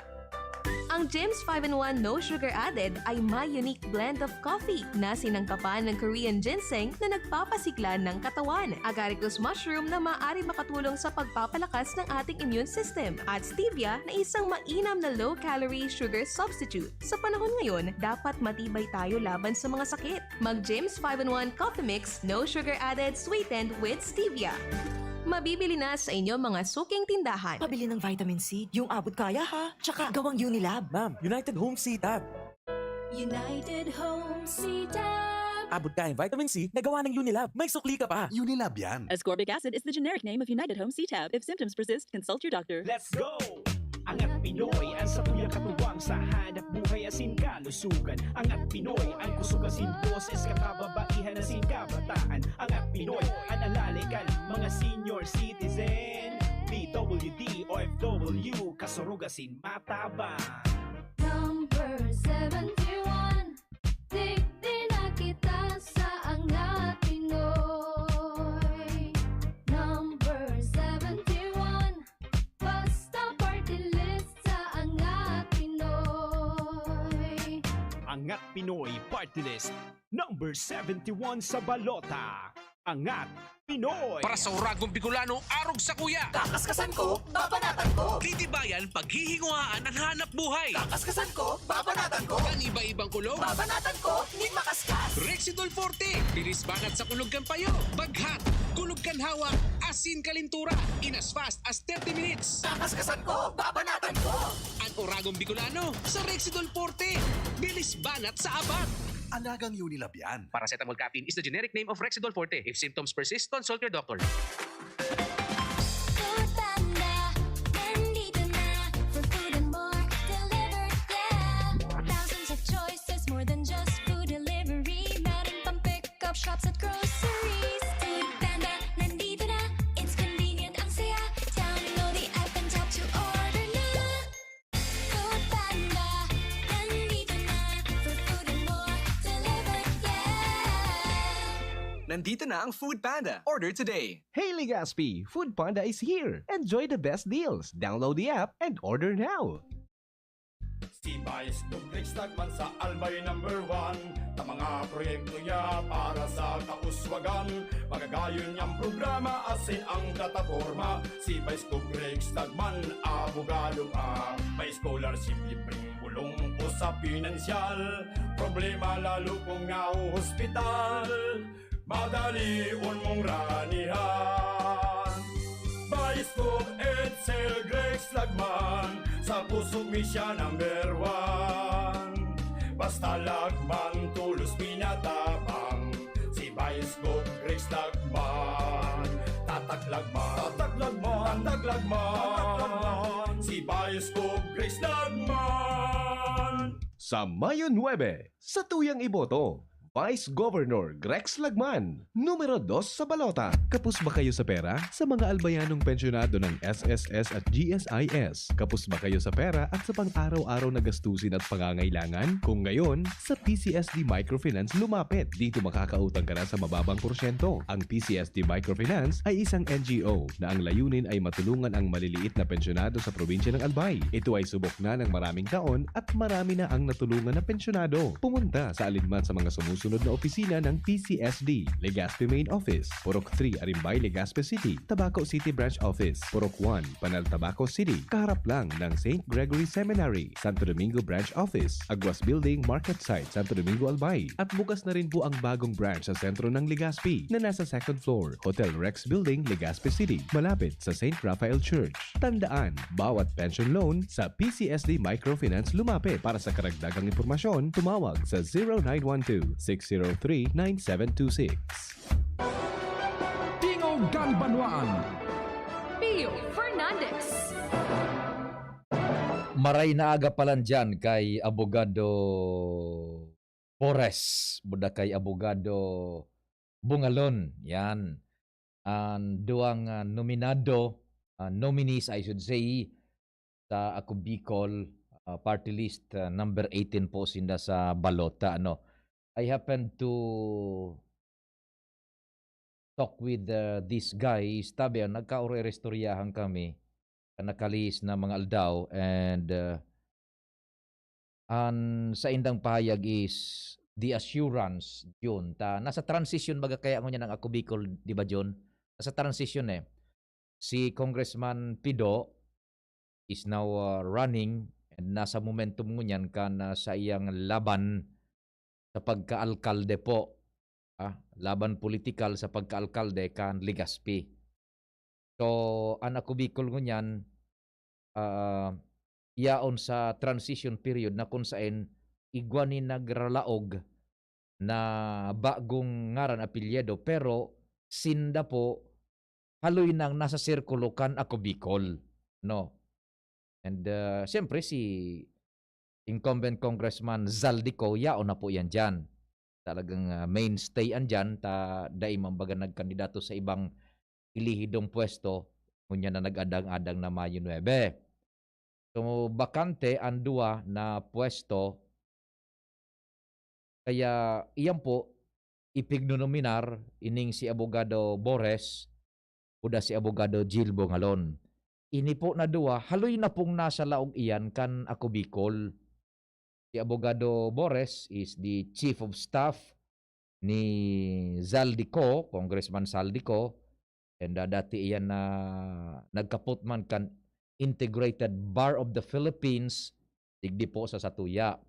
Ang Jim's five-in-one No Sugar Added ay may unique blend of coffee na sinangkapan ng Korean ginseng na nagpapasigla ng katawan, agaricus mushroom na maaari makatulong sa pagpapalakas ng ating immune system, at stevia na isang mainam na low-calorie sugar substitute. Sa panahon ngayon, dapat matibay tayo laban sa mga sakit. Mag Jim's five-in-one Coffee Mix, no sugar added, sweetened with stevia. Mabibili na sa inyo mga suking tindahan. Pabili ng vitamin C, yung abot kaya ha. Tsaka gawang Unilab. Ma'am, United Home C-Tab. United Home C-Tab. Abot kayang vitamin C na gawa ng Unilab. May sukli ka pa. Unilab yan. Ascorbic acid is the generic name of United Home C-Tab. If symptoms persist, consult your doctor. Let's go! Angat Pinoy, ang satuyang katuwang sa hanap buhay asin kalusugan. Angat Pinoy, ang kusog asin boses, kakababaihan asin kabataan. Angat Pinoy, an alalikan, mga senior citizen. D W D, O F W, kasurog asin matabang. Number seventy-one. Digdi na kita sa Angat Pinoy. Number seventy-one. Basta party list sa Angat Pinoy. Angat Pinoy Party List, number seventy-one sa balota. Angat Pinoy. Para sa Uragong Bicolano, arog sa kuya. Kakaskasan ko, babanatan ko. Titibayan, paghihinguhaan ang hanap buhay. Kakaskasan ko, babanatan ko. Ang iba-ibang kulog. Babanatan ko, nin makaskas. Rexidol Forte, bilis banat sa kulog kan payo. Baghat, kulog kan hawak, asin kalintura. In as fast as thirty minutes. Kakaskasan ko, babanatan ko. Ang Uragong Bicolano, sa Rexidol Forte. Bilis banat sa abat. Alagang Unilab yan. Paracetamol caffeine is the generic name of Rexidol Forte. If symptoms persist, consult your doctor. Food Panda, nandito na for food and more. Delivered, yeah. Thousands of choices, more than just food delivery. Meron pang pick-up shops at groceries. Food Panda, nandito na. It's convenient, ang saya. Download the app and tap to order na. Food Panda, nandito na for food and more. Delivered, yeah. Nandito na ang Food Panda. Order today. Hey Legazpi! Food Panda is here! Enjoy the best deals! Download the app and order now! Si Vice Gov Rex Lagman sa Albay number one. Ta mga proyekto niya para sa kauswagan. Magagayon niyang programa asin ang plataporma. Si Vice Gov Rex Lagman, abogado pa. May scholarship, libreng bulong o sa pinansyal. Problema lalo kung nahuhospital. Madalion mong ranihan. Vice Gov Edsel Grex Lagman, sa puso mi siya number one. Basta Lagman, tulos pinatabang. Si Vice Gov Grex Lagman, tatak Lagman, tatak Lagman, tatak Lagman. Si Vice Gov Grex Lagman. Sa Mayo nuebe, sa tuyang iboto, Vice Governor Grex Lagman, numero dos sa balota. Kapos ba kayo sa pera? Sa mga albayanong pensyonado ng S S S at G S I S, kapos ba kayo sa pera at sa pang-araw-araw na gastusin at pangangailangan? Kung ngayon, sa P C S D Microfinance lumapit. Dito makakautang ka na sa mababang porsyento. Ang P C S D Microfinance ay isang N G O na ang layunin ay matulungan ang maliliit na pensyonado sa probinsya ng Albay. Ito ay subok na ng maraming taon at marami na ang natulungan na pensyonado. Pumunta sa alinman sa mga sumusunod sunod na opisina ng P C S D, Legazpi Main Office, Purok three, Arimbay, Legazpi City, Tabaco City Branch Office, Purok one, Panal, Tabaco City, kaharap lang ng Saint Gregory Seminary, Santo Domingo Branch Office, Aguas Building, Market Site, Santo Domingo, Albay. At bukas na rin po ang bagong branch sa sentro ng Legazpi na nasa second floor, Hotel Rex Building, Legazpi City, malapit sa Saint Raphael Church. Tandaan, bawat pension loan sa P C S D Microfinance lumapit. Para sa karagdagang impormasyon, tumawag sa zero nine one two, six zero three, nine seven two six. Tingog kan Banwaan. Pio Fernandez. Maray na aga palan dyan kay Abogado Bores, buda kay Abogado Bungalon. Yan. Ang duwang ah, nominado, ah, nominees, I should say, sa Ako Bicol ah, party list, ah, number eighteen po sinda sa balota. Ano? I happened to talk with uh, these guys. Tabi, ah, nagkaore-restoryahan kami sa nakalihis na mga aldaw, and uh, an saindang pahayag is the assurance, Jun. Ta, nasa transition baga kaya ngunyan ang Ako Bicol, di ba, Jun? Nasa transition eh. Si Congressman Pido is now uh, running and nasa momentum ngunyan kan uh, sa iyang laban sa pagkaalkalde po. Ah, laban politikal sa pagkaalkalde kan Legazpi. So, an Ako Bicol ngunyan, ah, yaon sa transition period na kung saen igwa ni nagralaog na bagong ngaran, apelyido, pero sinda po haloy nang nasa sirkulo kan Ako Bicol, no? And uh, siyempre si incumbent Congressman Zaldy Co, yaon na po yan dyan. Talagang uh, mainstay an dyan, ta dai man baga nagkandidato sa ibang ilihidong pwesto, ngunyan na nag-adang-adang na Mayo nuebe. So, bakante an duwa na pwesto. Kaya iyan po, ipignonominar ining si Abogado Bores, kuda si Abogado Jill Bongalon. Ini po na duwa, haloy na pong nasa laog iyan kan Ako Bicol. Si Abogado Bores is the chief of staff ni Zaldy Co, Congressman Zaldy Co. And uh, dati iyan na nagkapot man kan Integrated Bar of the Philippines, digdi po sa satuya.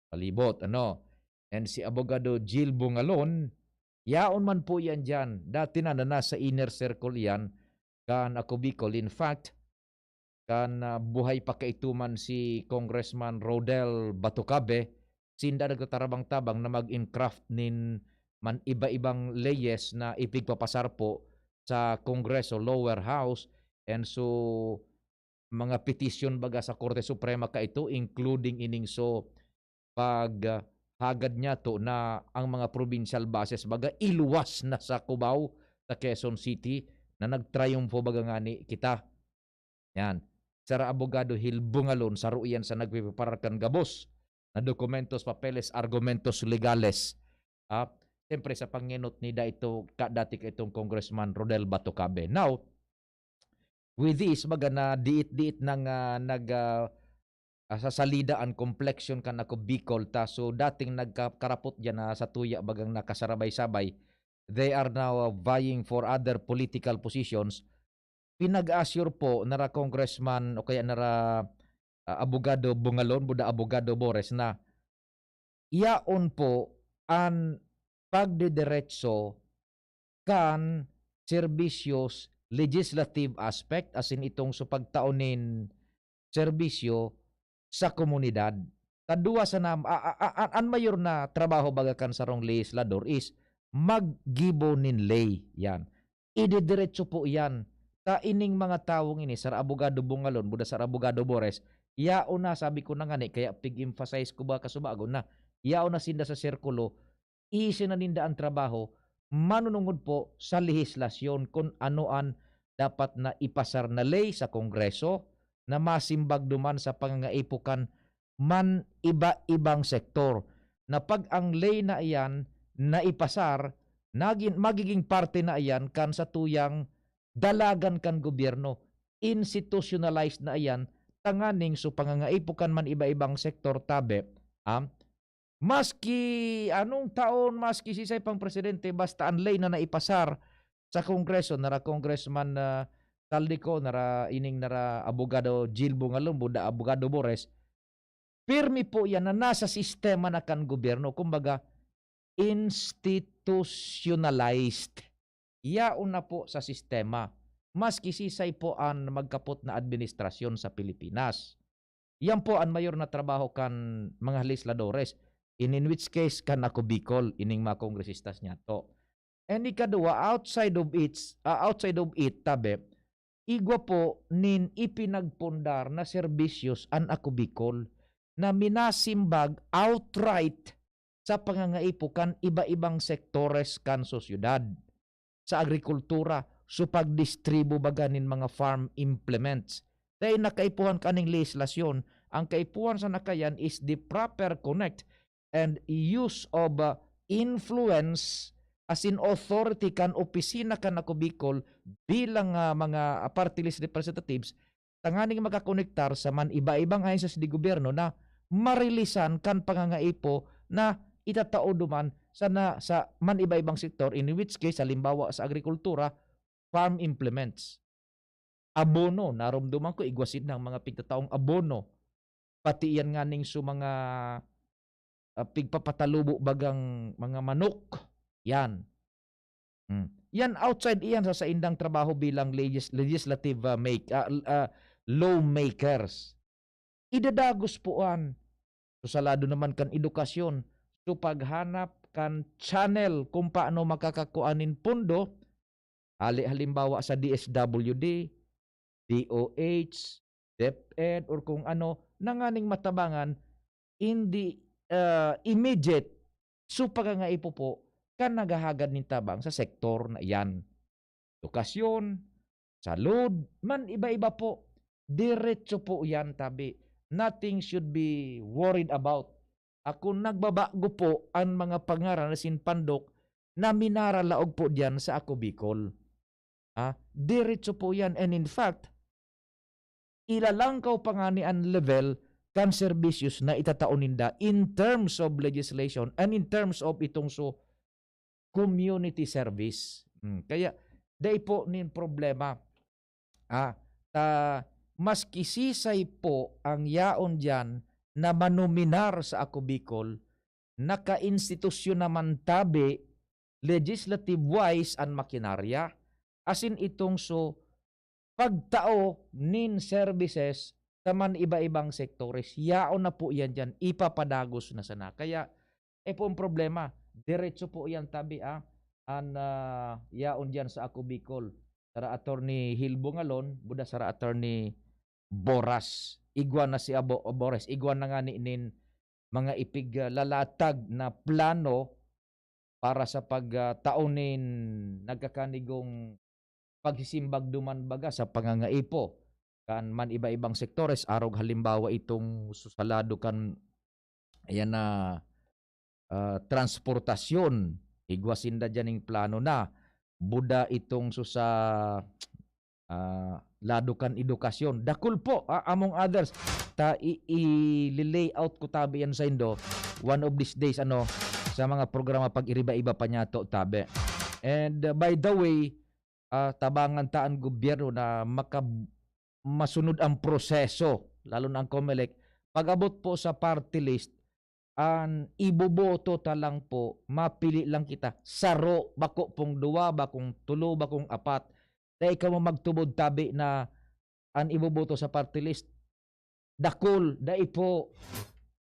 Palibot, ano? And si Abogado Jill Bungalon, yaon man po iyan dyan. Dati na, na nasa inner circle iyan kan Ako Bicol. In fact, kan uh, buhay pa kaituman si Congressman Rodel Batocabe, sinda nagtatarabang-tabang na mag-engraft nin man iba-ibang leyes na ipigpapasar po sa Kongreso, lower house, and so mga petisyon baga sa Korte Suprema kaito, including ining so paghagad niya to na ang mga provincial buses baga iluwas na sa Cubao, sa Quezon City, na nagtriumfo baga ngani kita. Yan. Sara Abogado Hilbungalon, saro iyan sa nagpipreparar kan gabos na dokumentos, papeles, argumentos legales. Ah, siyempre sa pangenot ni da ito ka, dati ka itong Congressman Rodel Batocabe. Now, with this, baga na diit-diit nang uh, nag uh, sa salida ang complexion kan ako Bicol ta. So dating nagkakarapot diyan na sa tuya bagang nakasarabay-sabay, they are now uh, vying for other political positions. Pinag-assure po nara Congressman o kaya nara uh, Abogado Bungalon, buda Abogado Bores na yaon po an pagdidiretso kan serbisyos legislative aspect, asin itong sa pagtao nin serbisyo sa komunidad. Kadua sana, a, a, a, an mayor na trabaho baga kan sarong legislador is maggibo nin ley. Yan. Ididiretso po iyan. Ta ining mga tawong ini, Sir Abogado Bungalon, buda Sir Abogado Bores, yaon na, sabi ko na ngani, kaya pig-emphasize ko ba kasubago na, yaon na sinda sa sirkulo, isi na ninda ang trabaho, manunungod po sa lehislasyon kung ano an dapat na ipasar na ley sa Kongreso na masimbag duman sa pangangaipo kan man iba-ibang sektor, na pag ang ley na iyan na ipasar, nagin, magiging parte na iyan kan sa tuyang dalagan kan gobyerno, institutionalized na iyan, tanganing so pangangaipo kan man iba-ibang sektor tabe, ah, Maski anong taon, maski sisay pang presidente, basta an ley na naipasar sa Kongreso, nara Congressman, ah, Taldico, nara ining nara Abogado Jill Bungalon, buda Abogado Bores, pirmi po yan na nasa sistema na kan gobyerno. Kumbaga, institutionalized. Yaon na po sa sistema. Maski sisay po an magkapot na administrasyon sa Pilipinas. Yan po an mayor na trabaho kan mga legisladores. In, in which case, kan Ako Bicol, ining mga kongresistas niya to. And ikaduwa, outside of it, ah, outside of it, tabi, igwa po nin ipinagpundar na serbisyos an Ako Bicol na minasimbag outright sa pangangaipo kan iba-ibang sektores kan sosyedad, sa agrikultura, sa pagdistribu baga nin mga farm implements. Dahil nakaipuhan kaning lehislasyon, ang kaipuhan sa nakayan is the proper connect and use of, uh, influence, as in authority kan opisina kan Ako Bicol bilang, ah, mga, ah, party list representatives, tanganing makakonektar sa man-iba-ibang ahensyas de gobyerno na marilisan kan pangangaipo na itatao duman sa na, sa man-iba-ibang sektor, in which case, halimbawa, sa agrikultura, farm implements. Abono, naromdoman ko, igwa sinda ang mga pigtataong abono. Pati iyan nganing su mga, ah, pigpapatalubo bagang mga manok. Yan. Hmm. Yan, outside iyan sa saindang trabaho bilang legis-, legislative, ah, make, ah, l-, ah, lawmakers. Idadagos po an, so, sa lado naman kan edukasyon, so, paghanap kan channel kung paano makakakua nin pondo, hali-, halimbawa sa D S W D, D O H, DepEd, or kung ano, na nganing matabangan in the, ah, immediate, so, pagangaipo po kan naghahagad nin tabang sa sektor na iyan. Edukasyon, salud, man iba-iba po. Diretso po yan, tabi. Nothing should be worried about. Ako, nagbabago po an mga pangaran na sinpandok na minaralaog po diyan sa Ako Bicol. Ah, diretso po yan. And in fact, ilalangkaw pa ngani an level kan servisyos na itatao ninda in terms of legislation and in terms of itong so community service. Hmm, kaya dai po nin problema. Ah, ta, maski sisay po ang yaon diyan na manominar sa Ako Bicol, naka-institusyon naman tabi legislative wise an makinarya, asin itong so pagtao nin services sa man iba-ibang sektores, yaon na po yan diyan, ipapadagos na sana. Kaya, eh po ang problema, diretso po yan tabi, ah, an, ah, yaon diyan sa Ako Bicol. Sara Attorney Hilbo Ngalon, buda sara Attorney Boras. Igwa na si Abo-, Bores, igwa na ngani nin mga ipiglalatag na plano para sa pag, ah, tao nin nagkakanigong pagsisimbag duman baga sa pangangaipo kan man iba-ibang sektores, arog halimbawa itong susalado kan, ayan na, ah, transportasyon, igwa sinda diyan ning plano na. Buda itong su sa, ah, lado kan edukasyon. Dakul po, ah, among others. Ta i-, i-layout ko tabi yan sa indo. One of these days, ano, sa mga programa pag iriba-iba pa niya to, tabi. And, uh, by the way, ah, tabangan ta ang gobyerno na maka-, masunod ang proseso, lalo na ang Comelec. Pag-abot po sa party list, an iboboto ta lang po, mapili lang kita. Saro, bako pong duwa, bakong tulo, bakong apat. Dai kamo magtubod tabi na an iboboto sa party list, dakul, dai po.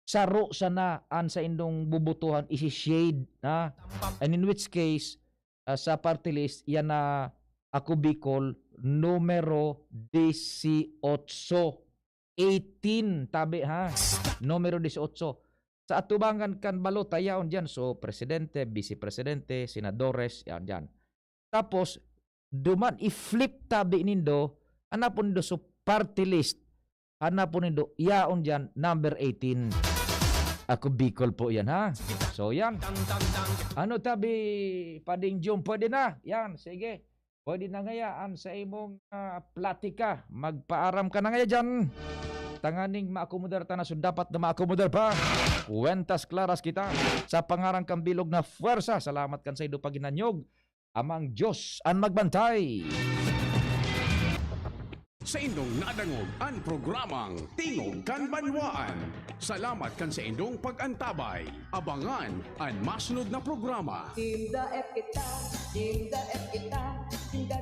Saro sana an saindong bobotohan, isi-shade, ha? And in which case, ah, sa party list, yan na Ako Bicol, numero dieciocho. Eighteen, tabi, ha? Numero dieciocho. Sa atubangan kan balota, yaon diyan. So, presidente, vice presidente, senadores, yaon diyan. Tapos, duman, i-flip tabi nindo, hanapon nindo so party list. Hanapon nindo, yaon diyan, number eighteen. Ako Bicol po yan, ha? So, yan. Ano tabi, Pading Jun, pwede na? Yan, sige. Pwede na ngaya an sa imong, ah, platika. Magpaaram ka na ngaya diyan. tanganing maakomodar ta na so dapat na maakomodar pa. Kuwentas klaras kita sa pangaran kan bilog na pwersa. Salamat kan saindo paghinanyog. Amang Diyos an magbantay. Saindong nadangog an programang Tingog kan Banwaan. Salamat kan saindong pag-antabay. Abangan an masunod na programa. Tinda et kita, tinda et kita, tinda